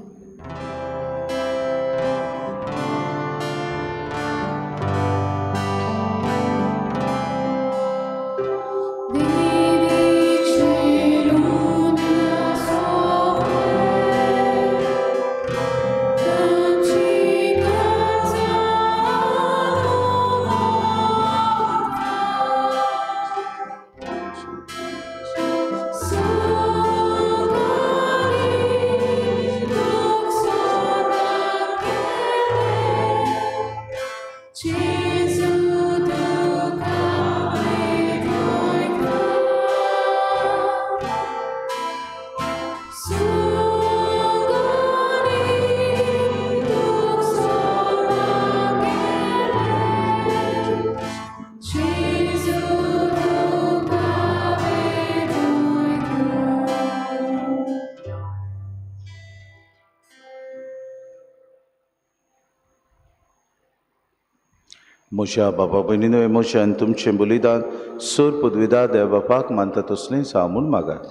म्हज्या बाबा भयणीनो, म्हजें आनी तुमचें बलिदान सोर पदवीदार देव बापाक मानता तसलें जावं म्हूण मागात.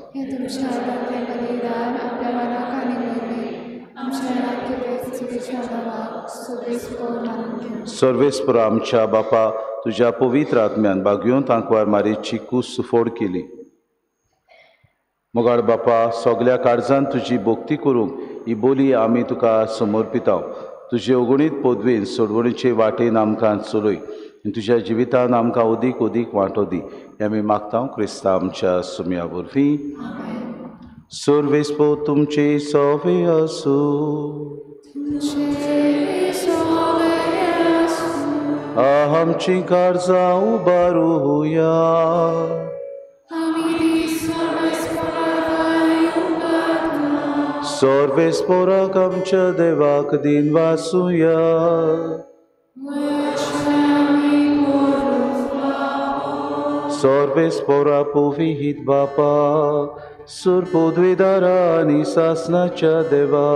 सर्वेस्पर आमच्या बापा, तुज्या पवित्र आत्म्यान बागयोन तांकवार मारीची कूस सुफोड केली. मोगाळ बापा, सगल्या काळजान तुजी भक्ती करूंक ही बोली आमी तुका समर्पिताव. तुजे अगणीत पदवेन सोडवणीचे वाटेन आमकां चलय आनी तुज्या जिवितान आमकां अदीक अदीक वांटो दी. हें आमी मागता क्रिस्ता आमच्या सुम्या वरवीं. सर्वेस्पर तुमचे सवे आसूं. आमची काळजां उबारुया. सर्वेस्पराक आमच्या देवाक दिन वासुया. सर्वेस्परा पवित्र बापा, सूर पदवीदारा आनी सासनाच्या देवा,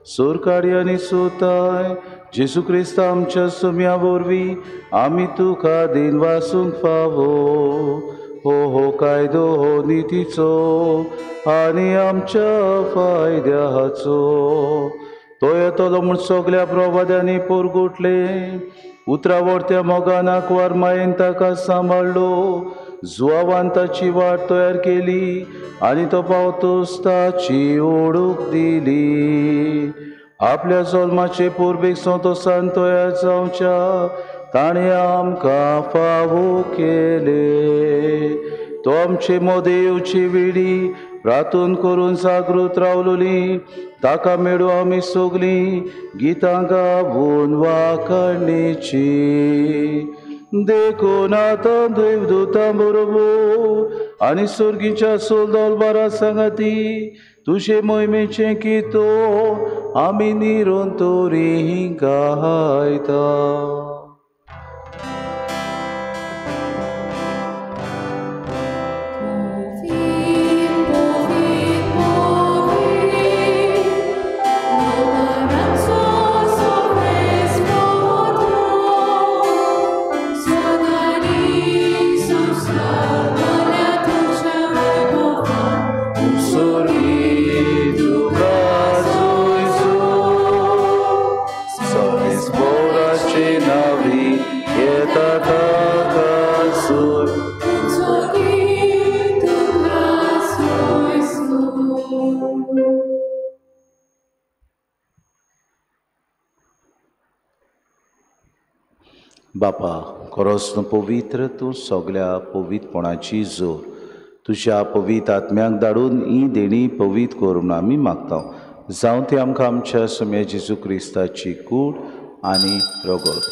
सूरकाडी आनी सुताय जेजू क्रिस्त आमच्या सुम्या वरवीं आमी तुका दिन वासूंक फावो. हो हो कायदो हो नितीचो आनी आमच्या फायद्याचो. तो येतलो म्हूण सगल्या प्रवाद्यांनी पोरगुटले. उतरां वरत्या मोगान आंकवार मायेन ताका सांबाळ्ळो. जुवावान ताची वाट तयार केली आनी तो पावतोच ताची ओडूक दिली. आपल्या जल्माचे पोरबेक संतोसान तयार जावच्या ताणें आमकां फावो केले. तो आमचे मदें येवची विडी प्रार्थन करून जागृत रावलोली. ताका मेळूं आमी सगलीं गितां गावून वाखाणीची. देखून आतां देवदूतां बरोबर आनी सर्गीच्या सोल्दोलबारा सांगाती तुजे मोहिमेचें कितो आमी निरंतरी गायता. बापा, खरोच तूं पवित्र, तूं सगल्या पवित्रपणाची जोर. तुज्या पवित्र आत्म्याक धाडून ही देणी पवित्र कर म्हूण आमी मागता. जावं ती आमकां आमच्या सुम्या जेजू क्रिस्ताची कूड आनी रगत.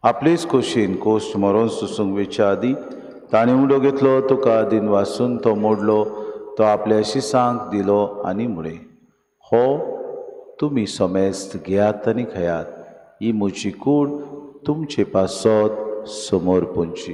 आपलेच खोशयेन कोश्ट मरोन सोसूंक वेच्या आदीं ताणें उडो घेतलो, तुका दिन वासून तो मोडलो, तो आपल्या शिसांक दिलो आनी म्हळें, हो तुमी समेस्त घेयात आनी खेयात, ही म्हजी कूड तुमचे पासत समोर पोंची.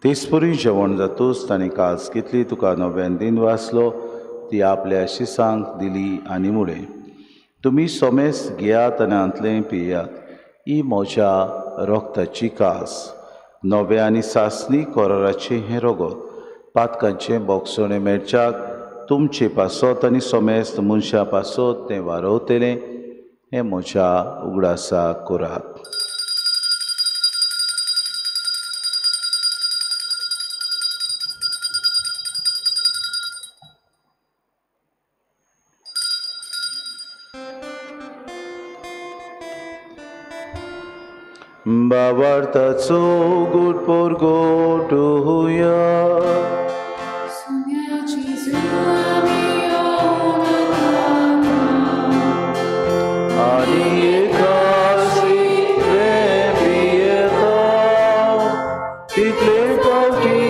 तेचपरी जेवण जातूच ताणें कास घेतली, तुका नव्यान दिन वाचलो, ती आपल्या शिसांक दिली आनी म्हळें, तुमी समेस्त घेयात आनी हांतलें पियात, ही म्हज्या रक्ताची कास, नव्या आनी सासणी कराराचें हें रगत, पातकांचें बोगसणें मेळच्याक तुमचे पासत आनी समेस्त मनशां पासत तें वारवतलें, हें म्हज्या उगडासाक करात. बाबार्थाचो गुड पोरगोटुया. आनी एकासी पियेता तितले फावटी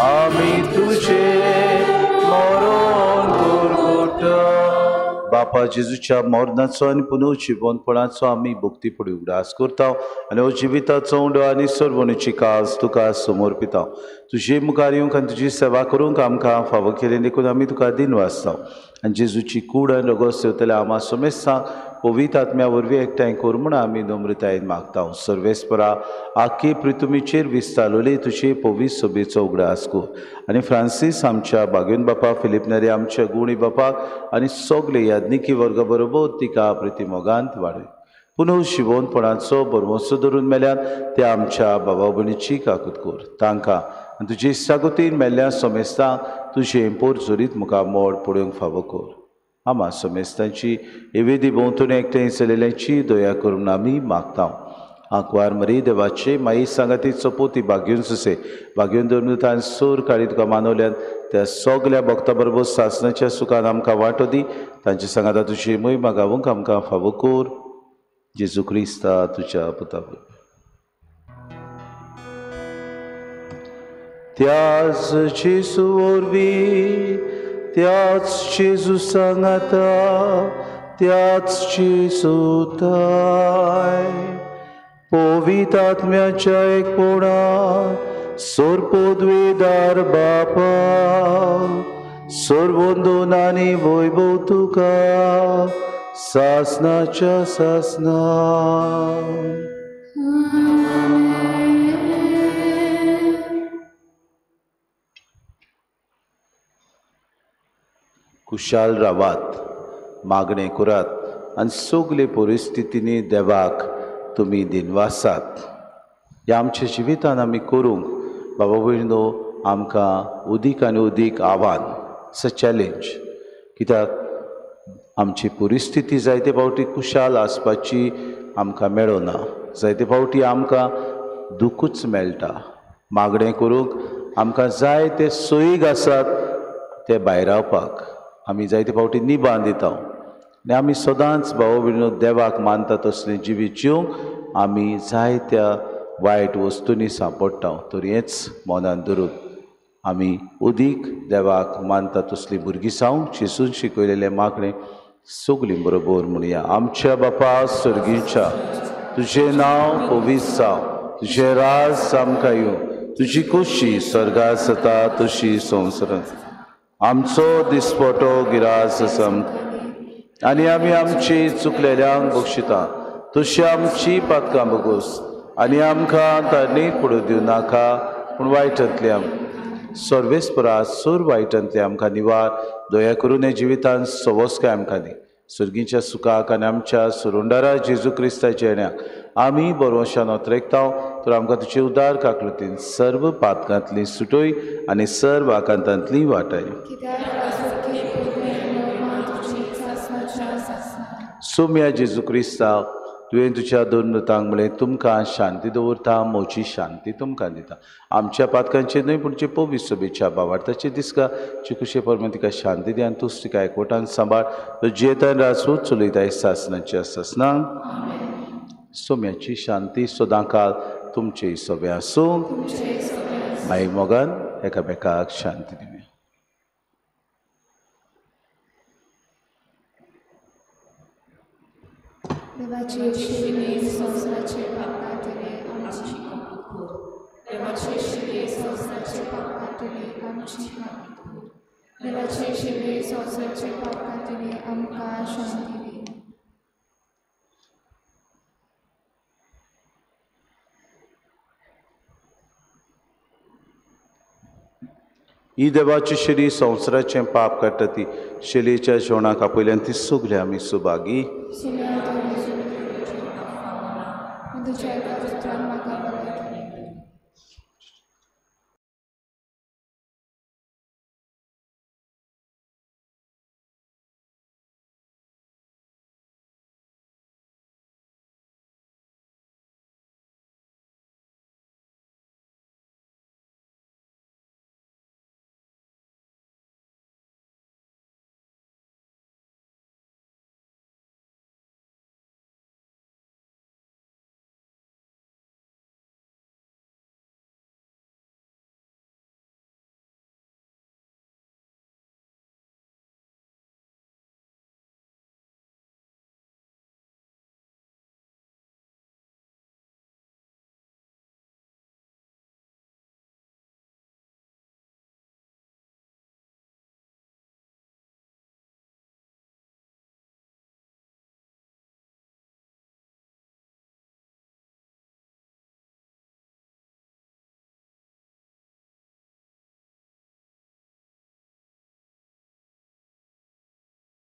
आमी तुजे मरण पुरगोटा. बापा जेजूच्या मरणाचो आनी पुनर्जिवनपणाचो आमी भक्तीपणी उगडास करता आनी हो जिविताचो उंडो आनी सर्वणीची काज तुका समर्पिता. तुजे मुखार येवंक आनी तुजी सेवा करूंक आमकां फावो केली देखून आमी तुका दिनवासता आनी जेजूची कूड आनी रगत सेवतल्या आमा समेस्तांक पवित्र आत्म्या वरवीं एकठांय कर म्हूण आमी नम्रतायेन मागता. सर्वेस्परा आखी पृथ्वीचेर विस्तारलेली तुजी पवित्र सभेचो उगडास कर आनी फ्रांसीस आमच्या बागेवन बापा, फिलीप नेरी आमच्या गुणी बापाक आनी सगळे याज्ञिकी वर्गा बरोबर तिका प्रतिमोगांत वाडय. पुनः शिवोनपणाचो बरवसो धरून मेल्यान ते आमच्या बाबा भयणीची काकूत कर. तांकां आनी तुजी इत्सागतीन मेल्ल्या समेस्तांक तुजें पोरजोरीत मुखार मोड पळोवंक फावो कर. आमा समेस्तांची एवेदी भोंवतणी एकठांय चलयल्यांची दया करून आमी मागता. आंकवार मरी देवाचे माई सांगाती चपोती बागेवन सुसे बागेवन धरून सूर काळी तुका मानवल्यान त्या सगल्या भक्ता बरोबर सासनाच्या सुखान आमकां वांटो दी. तांचे सांगाता तुजी मोहिमा गावूंक आमकां फावो कर. जेजू क्रिस्ता तुज्या पुता. त्याच जेजू वरवीं, त्याच जेजू सांगाता, त्याच जेजू ताय पवित्र आत्म्याच्या एकपणान सर्वपदवीदार बापा सर्वंदन आनी वैभव तुका सासनाच्या सासना. कुशाल रावात, मागणें करात आनी सगले परिस्थितींनी देवाक तुमी दिनवासात. ह्या आमच्या जिवितान आमी करूंक बाबा भयणो आमकां उदीक आनी उदीक आव्हान, it's a challenge. कित्याक आमची परिस्थिती जायते फावटी कुशाल आसपाची आमकां मेळना, जायते फावटी आमकां दुखूच मेळटा. मागणें करूंक आमकां जाय ते सोयीक आसात ते भायरावपाक आमी जायते फावटी निबान दिता आनी आमी सदांच भाव भयणो देवाक मानता तसलें जिवीत जिवंक आमी जायत्या वायट वस्तूंनी सांपडटा. तर हेंच मनान धरून आमी उदीक देवाक मानता तसलीं भुरगीं जावंक जेजून शिकयलेलें मागणें सगलीं बरोबर म्हणया. आमच्या बापा सर्गीच्या, तुजें नांव पवित्र जावं, तुजें राज आमकां येवं, तुजी खोशी स्वर्गार जाता तशी संवसारांत. आमचो दिसपटो गिरास आसा आनी आमी आमची चुकलेल्यांक बक्षिता तशी आमची पातकां बगोस आनी आमकां तांणी पडूं दिवं नाका पूण वायटांतली आमकां सर्वेस्परा सूर वायटांतली आमकां निवार. दया करून हे जिवितान सवस्काय आमकां दी. सर्गीच्या सुखाक आनी आमच्या सुरुंडारा जेजू क्रिस्ताच्या येण्याक आमी बरोवशान ओतरेकता. तर आमकां तुजे उदार काकलुतीन सर्व पातकांतली सुटोय आनी सर्व आकांतांतली वाटाय. सोम्या जेजू क्रिस्ता, तुवें तुज्या दोन मृतांक म्हळें तुमकां शांती दवरता, म्हजी शांती तुमकां दिता. आमच्या पातकांचेर न्हय पूण जे पवित्र सभेच्या भावार्थाचे दिसका चिकुशे परमें तिका शांती दी आनी तूंच तिका एकवटान सांबाळ. तो जियेतान राजू चलयताय सासनाच्या सासना. सोम्याची शांती सदांकाल तुमचे सभे आसूं. माई मोगान एकामेकाक शांती दिवया. देवाचे शिवे संवसाराचे पाप काडटले आमची काकूत कर. देवाचे शिवे संवसाराचे पाप काडटले आमची काकूत कर. देवाचे शिवे संवसाराचे पाप काडटले आमकां शांती दी. ही देवाची शिरी संवसाराचें पाप काडटा ती शिलेच्या जेवणाक आपयल्यान ती सगळी आमी सुभागी. तुझ्या एका पुत्रान म्हाका बरें.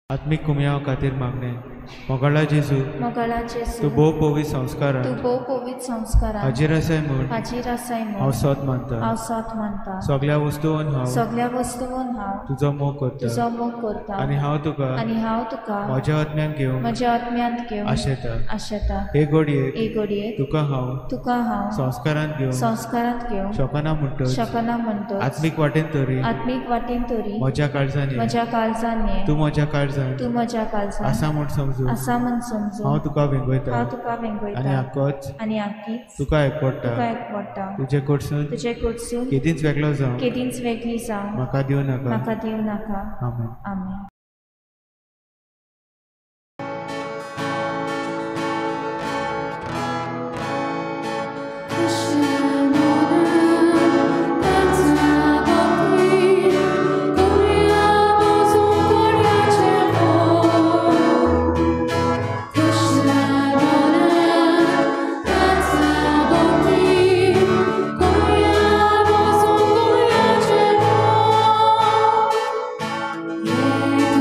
आत्मीक कुमयाव खातीर मागणें. मोगाळा जेजू, मोगाळा जेजू, तूं भोव पवित्र संस्कारान, तूं भोव पवित्र संस्कारान हाजीर आसाय म्हूण, हाजीर आसाय म्हूण हांव सत मानता, हांव सत मानता. सगळ्या वस्तून हांव, सगळ्या वस्तून हांव तुजो मोग करता, तुजो मोग करता. आनी हांव तुका, आनी हांव तुका म्हज्या आत्म्यान घेवंक, म्हज्या आत्म्यांत घेवंक आशेता, आशेता. हे घडयेक, हे घडयेक तुका हांव, तुका हांव संस्कारांत घेवंक, संस्कारांत घेवंक शकना म्हणटच, शकना म्हणटच, आत्मीक वाटेन तरी, आत्मीक वाटेन तरी म्हज्या काळजान, म्हज्या काळजान ये, तूं म्हज्या काळजान, तूं म्हज्या काळजान आसा म्हूण समजून, आसा म्हूण समजून हांव तुका वेंगयता, हांव तुका वेंगयता. आनी आकोच, आनी आकीच तुका एकवडटा, तुका एकवडटा. तुजे कडसून, तुजे कडसून केदींच वेगळो जावं, केदींच वेगळी जावं म्हाका दिवं नाका, म्हाका दिवं नाका. आमेन. आमेन. Yeah.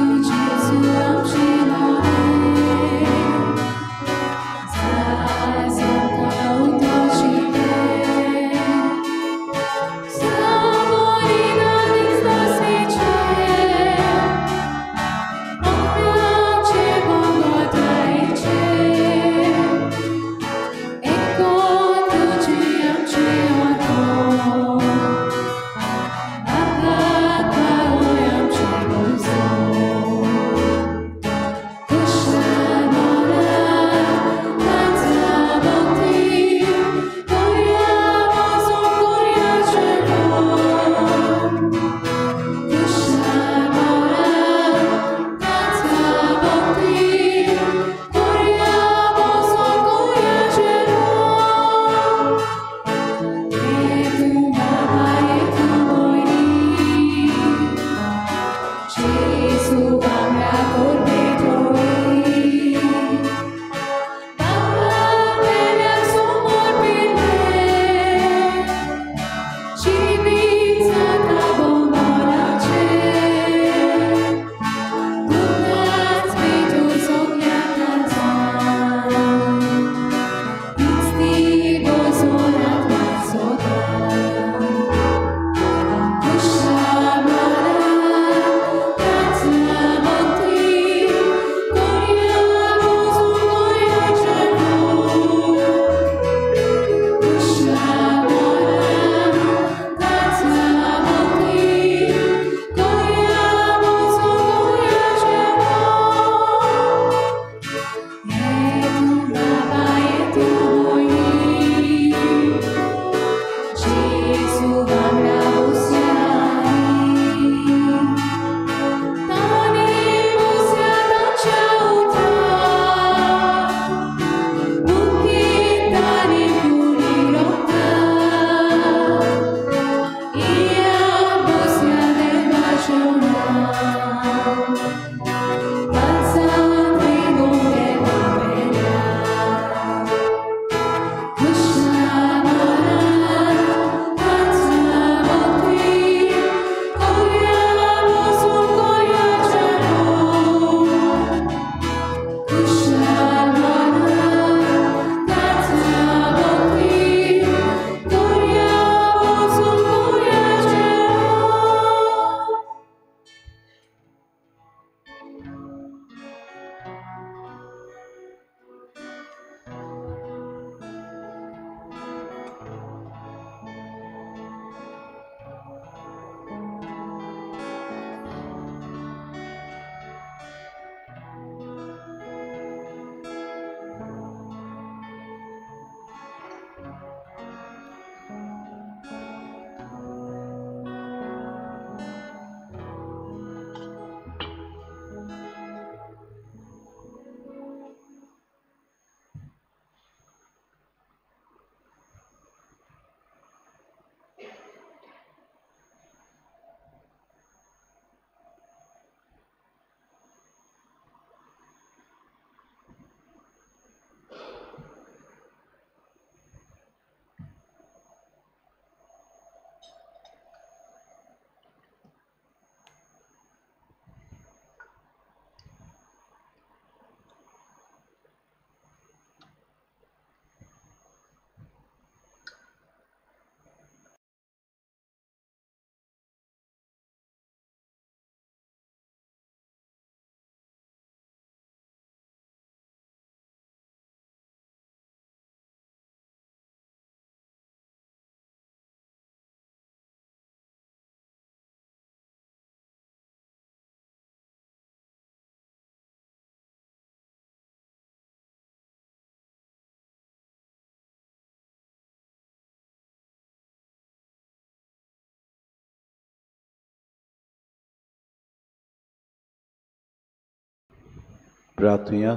प्रार्थुया.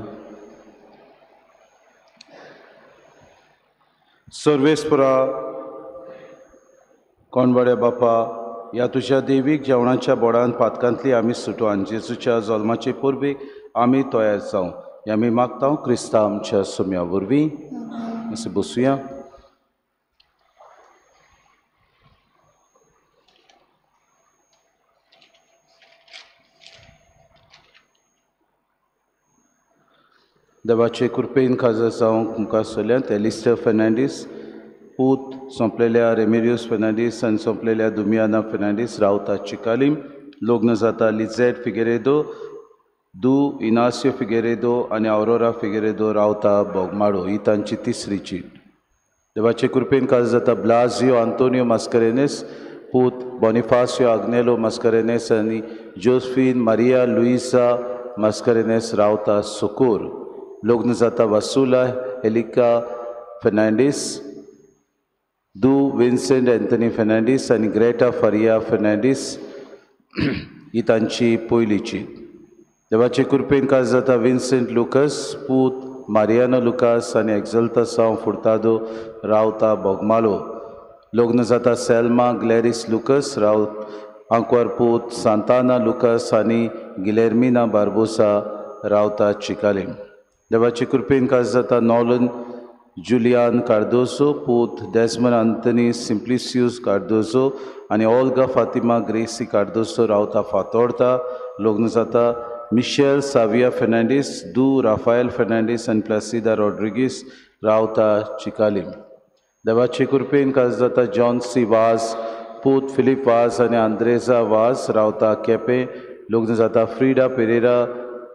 सर्वेस्परा कोणवाड्या बापा, ह्या तुज्या देवीक जेवणाच्या बोडान पातकांतली आमी सुटो आनी जेजूच्या जल्माचे परबेक आमी तयार जावं हें आमी मागता क्रिस्ता आमच्या सोम्या वरवीं. अशें बसुया. देवाचे कृपेन खाजा जावंक मुखार सरल्यात एलिस्टर फर्नांडीस, पूत सोंपलेल्या रेमेरियस फर्नांडीस आनी सोंपलेल्या दुमियाना फर्नांडीस, रावता चिकालीम. लग्न जाता लिझेट फिगेरेदो, दू इनासियो फिगेरेदो आनी आवरोरा फिगेरेदो, रावता बोगमाळो. ही तांची तिसरी चीट. देवाचे कृपेन खाजा जाता ब्लाजियो आंतोनियो मास्करेनेस, पूत बॉनिफासियो आग्नेलो मास्करेनेस आनी जोसफीन मारिया लुईसा मास्करेनेस, रावता सुकूर. लग्न जाता वासुला एलिका फर्नांडीस, दू विन्सेंट एंथनी फर्नांडीस आनी ग्रेटा फारिया फर्नांडीस. ही तांची पयली चीट. देवाचे कृपेन खास जाता विन्सेंट लुकस, पूत मारियानो लुकास आनी एक्झल्ता साव फुर्तादो, रावता बोगमालो. लग्न जाता सेल्मा ग्लॅरीस लुकस, रावत आंकवार, पूत सांताना लुकस आनी गिलेर्मिना बार्बोसा, रावता चिकालीम. देवाचे कृपेन खास जाता नॉलन जुलियान कार्दोसो, पूत डेस्मन आंतनी सिम्प्लिसियूस कार्दोसो आनी ओल्गा फातिमा ग्रेसी कार्दोसो, रावता फातोर्ता. लग्न जाता मिशेल साविया फर्नांडीस, दू राफायल फर्नांडीस आनी प्लासिदा रॉड्रिगीस, रावता चिकालीम. देवाचे कृपेन खास जाता जॉन सी वाज, पूत फिलीप वाज आनी आंद्रेजा वाज, रावता केपें. लग्न जाता फ्रिडा पेरेरा,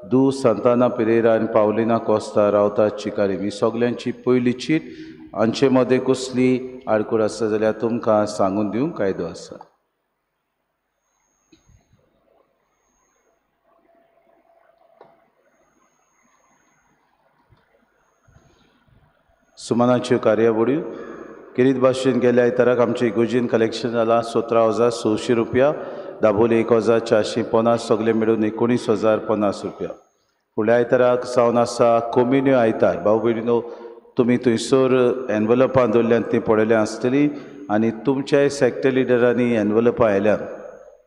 दू सांताना पेरेरा आनी पावलिना कोस्ता, रावता चिकालीम. ही सगल्यांची पयली चीट. हांचे मदें कसली आडखळ आसा जाल्यार तुमकां सांगून दिवंक कायदो आसा. सुमनाच्यो कार्यावळी केरीत भाशेन गेल्या आयताराक आमचे इगोर्जीन कलेक्शन जालां 17,600 रुपया, दाबोली 1,450, सगळे मेळून 19,050 रुपया. फुडल्या आयताराक जावन आसा कोमिन्यो आयतार. भाव भयणीनो, तुमी थंयसर एनवलपां दवरल्यान तीं पळयल्यां आसतलीं आनी तुमच्याय सॅक्टर लिडरांनी एनवलपां आयल्यान.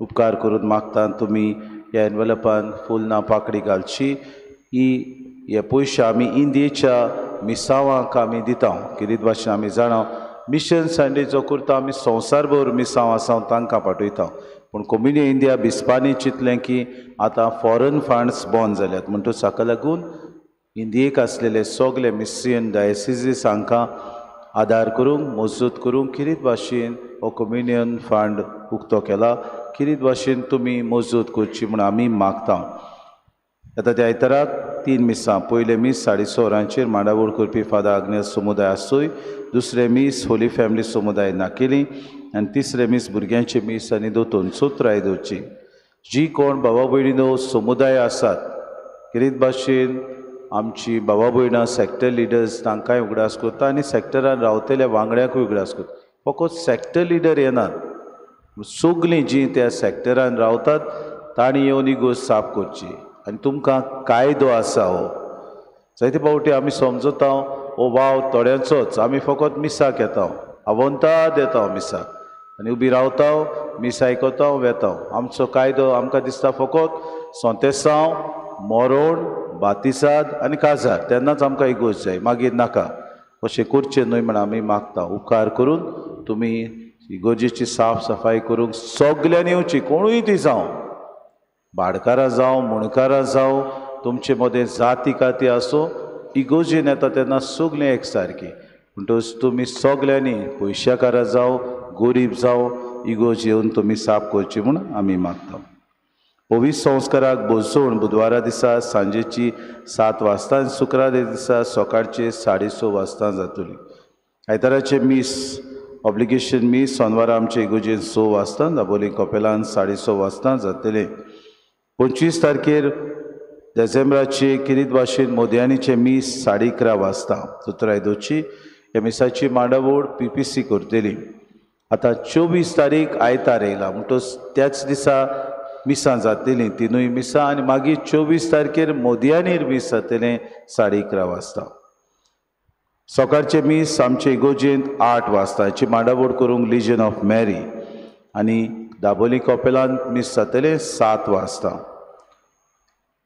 उपकार करून मागता तुमी ह्या एनवलपान फुलना पाकडी घालची. ही हे पयशे आमी इंडियेच्या मिसांवांक आमी दिता. कितें भाशेन आमी जाणा मिशन संडे जो करता आमी संवसारभर मिसांव आसा तांकां पाठयता, पूण कोम्युनी इंडिया बिस्पांनी चिंतलें की आतां फॉरन फंड्स बंद जाल्यात, म्हणटकच हाका लागून इंडियेक आसलेले सगळे मिशन डायसिसीस हांकां आदार करूंक मजत करूंक किरीत भाशेन हो कम्युनियन फंड उक्तो केला. किरीत भाशेन तुमी मजत करची म्हूण आमी मागता. आतां त्या आयताराक 3 मिसां. पयलें मीस 6:30 वरांचेर मांडावळ करपी फादर आग्नेस समुदाय आसूय, दुसरें मीस होली फॅमिली समुदाय नाकेली आनी तिसरें मीस भुरग्यांचें मीस आनी दोतोन सोत्राय दवरची. जी कोण बाबा भयणीनो समुदाय आसात किरीत भाशेन आमची बाबा भयणां सॅक्टर लिडर्स तांकांय उगडास करता आनी सॅक्टरान रावतल्या वांगड्यांकूय उगडास करता. फकत सॅक्टर लिडर येनात, सगळीं जीं त्या सॅक्टरान रावतात तांणी येवन इगोर्ज साफ करची. आनी तुमकां कायदो आसा हो. जायते फावटी आमी समजता हो वाव थोड्यांचोच, आमी फकत मिसाक येता, आवंताद येता मिसाक आनी उबी रावता, मीस आयकता, वेता. आमचो कायदो आमकां दिसता फकत सोंतेसांव, मरण, बातिसाद आनी काजार, तेन्नाच आमकां इगोर्ज जाय, मागीर नाका. अशें करचें न्हय म्हण आमी मागता. उपकार करून तुमी इगोर्जेची साफ सफाई करूंक सगल्यांनी येवची, कोणूय ती जावं, भाडकारां जावं, मुणकारां जावं, तुमचे मदें जाती काती आसूं, इगोर्जेन येता तेन्ना सगळीं एक सारकी. म्हणटकच तुमी सगल्यांनी पयशाकारां जावं, गोरीब जावं, इगोर्ज येवन तुमी साफ करची म्हूण आमी मागता. पवित्र संस्काराक बसोवन बुधवारा दिसा सांजेची 7 वाजता आनी शुक्रारा दिसा सकाळचे 6:30 वाजता जातली. आयताराचें मीस ऑब्लिगेशन मीस सोनवारा आमचे इगोर्जेन 6 वाजता, दाबोली कपेलान 6:30 वाजता जातलें. 25 तारखेर देसेंब्राचे किरीत भाशेन मोदयानीचें मीस 11:30 वाजता सुत्राय दवरची. ह्या मिसाची मांडावळ PPC करतली. आतां 24 तारीख आयतार येयला, म्हणटकच त्याच दिसा मिसां जातलीं, 3 मिसां आनी मागीर 24 तारखेर मोदयानीर मीस जातलें 11:30 वाजता। सकाळचें मीस आमचे इगोर्जेंत 8 वाजता, हाची मांडावळ करूंक लिजन ऑफ मॅरी आनी दाबोली कॉपेलांत मीस जातलें 7 वाजता।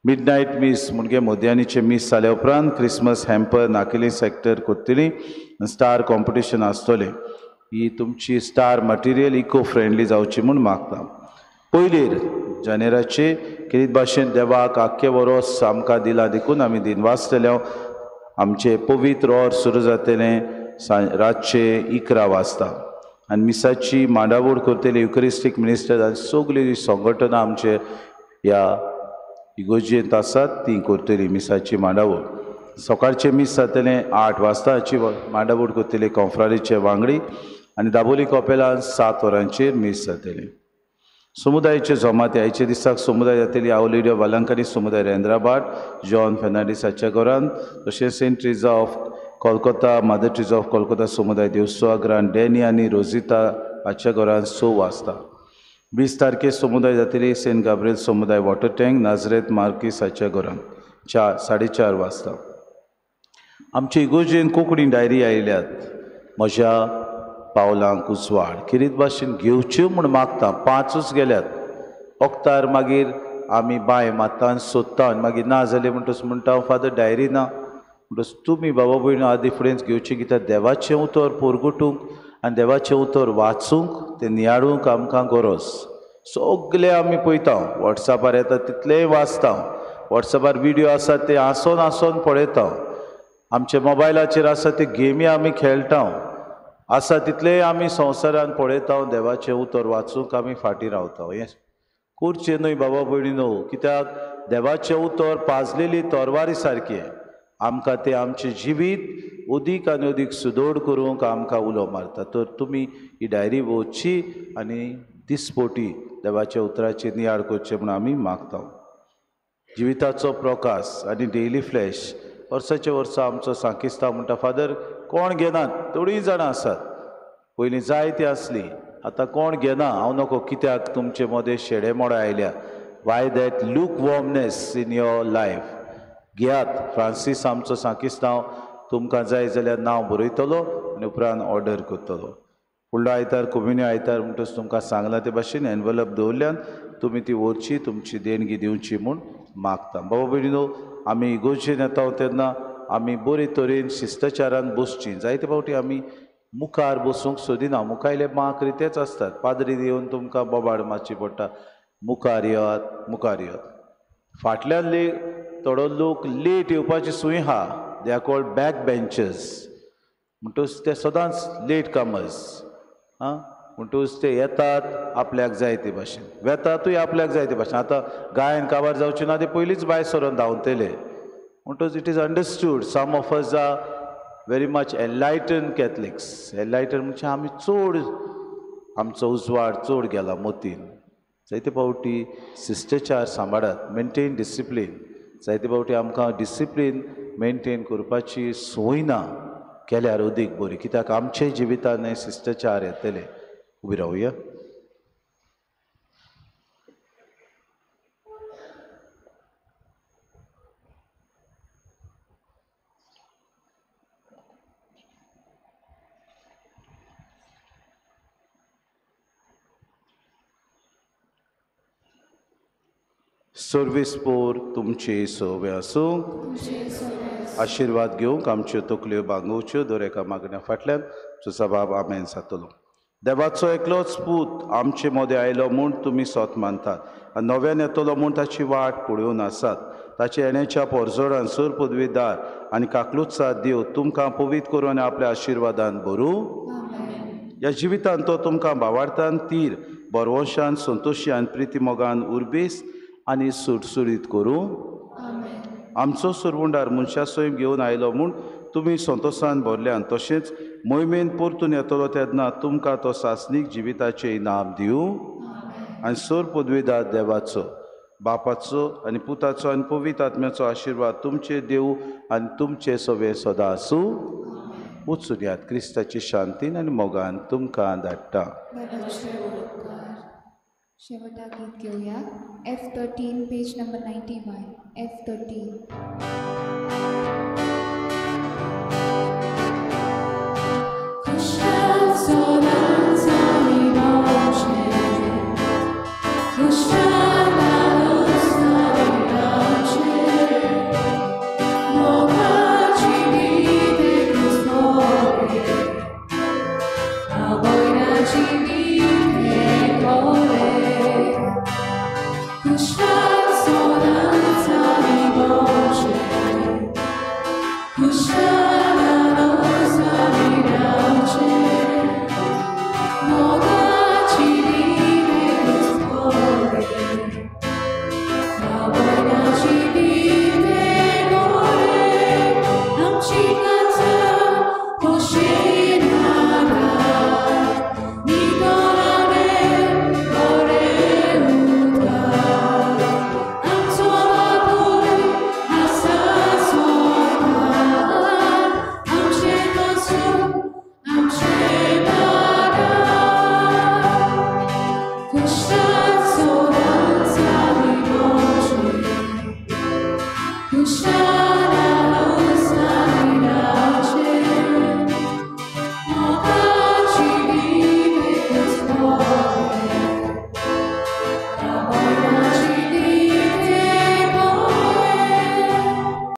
मिडनायट मीस म्हणजे मोदयानीचें मीस जाल्या उपरांत क्रिसमस हॅम्पर नाकेली सेक्टर करतली, स्टार कॉम्पिटिशन आसतलें। ही तुमची स्टार मटेरियल इको फ्रेंडली जावची म्हूण मागता। पयलीर जानेराचे किरीत भाशेन देवाक आख्खें वरोस आमकां दिलां देखून आमी दिनवासतले। आमचें पवित्र और सुरू जातलें रातचें 11 वाजता आनी मिसाची मांडावळ करतली युकरिस्टीक मिनिस्टर आनी सगळीं संघटना आमचे ह्या इगोर्जेंत आसात ती करतली मिसाची मांडावळ। सकाळचें मीस जातलें 8 वाजता, हाची मांडावळ करतली कॉन्फ्रारीचे वांगडी आनी दाबोली कॉपेलान 7 वरांचेर मीस जातलें। समुदायाचे जमाती आयचे दिसाक समुदाय जातली आवलिडियो बालांकरी समुदाय रेंद्राबाट जॉन फेर्नांडीस हाच्या घरान, तशेंच Saint Teresa of Kolkata Mother Teresa of Kolkata समुदाय देवसुआ ग्रांड डॅनी आनी रोजिता हाच्या घरान 6 वाजता। 20 तारखे समुदाय जातली सेंट गाब्रियल समुदाय वॉटर टँक नाजरेत मार्कीस हाच्या घरान 4:30 वाजता। आमचे इगोर्जेन कोंकणी डायरी आयल्यात म्हज्या पावलांक उजवाड किरीत भाशेन घेवच्यो म्हूण मागता। 5च गेल्यात ओक्तार मागीर आमी बांय मारता आनी सोदता आनी मागीर ना जालें म्हणटच म्हणटा फादर डायरी ना म्हणटच तुमी बाबा भयणो आदी फुडेंच घेवची, कित्याक देवाचें उतर पोरगुटूंक आनी देवाचें उतर वाचूंक तें नियाळूंक आमकां गरज। सगळे आमी पळयता, वॉट्सॅपार येता तितलेंय वाचता, वॉट्सॅपार विडियो आसा ते आसोन आसोन पळयता, आमच्या मोबायलाचेर आसा ते गेमी आमी खेळटा, आसा तितलेंय आमी संवसारान पळयता, देवाचें उतर वाचूंक आमी फाटीं रावता। हें करचें न्हय बाबा भयणीनो, कित्याक देवाचें उतर पाजलेली तरवारी सारकें आमकां तें आमचें जिवीत अदीक आनी अदीक सुदोड करूंक आमकां उलो मारता। तर तुमी ही डायरी वचची आनी दिसपोटी देवाच्या उतराची नियाळ करचें म्हूण आमी मागता। जिविताचो प्रकाश आनी डेली फ्लॅश वर्साचे वर्सा आमचो सांकिस्तांव म्हणटा फादर कोण घेनात, थोडीं जाणां आसात, पयलीं जायतीं आसलीं, आतां कोण घेना, हांव नको कित्याक तुमचे मदें शेडे मोडा आयल्या। Why that lukewarmness in your life? घेयात, फ्रांसीस आमचो सांकिस्तांव तुमकां जाय जाल्यार नांव बरयतलो आनी उपरांत ऑर्डर करतलो। फुडलो आयतार कोमिन्यू आयतार म्हणटच तुमकां सांगलां ते भाशेन एनवलप दवरल्यान तुमी ती व्हरची, तुमची देणगी दिवची म्हूण मागता। बाबा भयणीनो, आमी इगोर्जेन येता तेन्ना आमी बरे तरेन शिश्टाचारान बसची। जायते फावटी आमी मुखार बसूंक सोदिना, मुखायले माक रितेच आसतात, पाद्री येवन तुमकां बोबाड मारची पडटा, मुखार येयात मुखार येयात। फाटल्यान थोडो लोक लेट येवपाची सूय आहा, they are called back benchers, म्हणटच ते सदांच लेट कमर्स आं, म्हणटच ते येतात आपल्याक जाय ते भाशेन, वेतातूय आपल्याक जाय ते भाशेन। आतां गायन काबार जावची ना ते पयलींच भायर सरोन धांवतले, म्हणटच it is understood some of us are very much enlighten Catholics. Enlighten म्हणजे आमी चड आमचो उजवाड चड गेला मतीन। जायते फावटी शिश्टाचार सांबाळात, मेनटेन डिसिप्लीन। जायते फावटी आमकां डिसिप्लीन मेनटेन करपाची संवय ना, केल्यार अदीक बरी, कित्याक आमचे जिवितान शिश्टाचार येतले। उबी रावया। सर्वीस पोर तुमचे सोवे आसूं, आशिर्वाद घेवंक आमच्यो तकल्यो बांगोवच्यो दर एका मागण्या फाटल्यान तुजो बाब आमेन जातलो। देवाचो एकलोच पूत आमचे मदें आयलो म्हूण तुमी सोत मानतात आनी नव्यान येतलो म्हूण ताची वाट पळोवन आसात। ताचे येण्याच्या पोरजोडान सूर पदवीदार आनी काकलुत्सा देव तुमकां पवित्र करून आनी आपल्या आशिर्वादान भरूं। ह्या जिवितान तो तुमकां भावार्थान तीर बरवंशान संतोशान प्रिती मोगान उर्बेस आनी सुटसुरीत करूं। आमचो सुरवुंडार मनशा स्वयं घेवन आयलो म्हूण तुमी संतोशान भरल्यान, तशेंच मोहिमेन परतून येतलो तेन्ना तुमकां तो सासणीक जिविताचें इनाम दिवं। आनी सोर पदवीदार देवाचो बापाचो आनी पुताचो आनी पवित्र आत्म्याचो आशिर्वाद तुमचे देव आनी तुमचे सवे सदां आसूं। वचुयात क्रिस्ताची शांतीन आनी मोगान तुमकां धाडटा। शेवटाक गीत घेवया F13 page number 91 F13. खुशाल सदां जाली रावचें, खुशाल.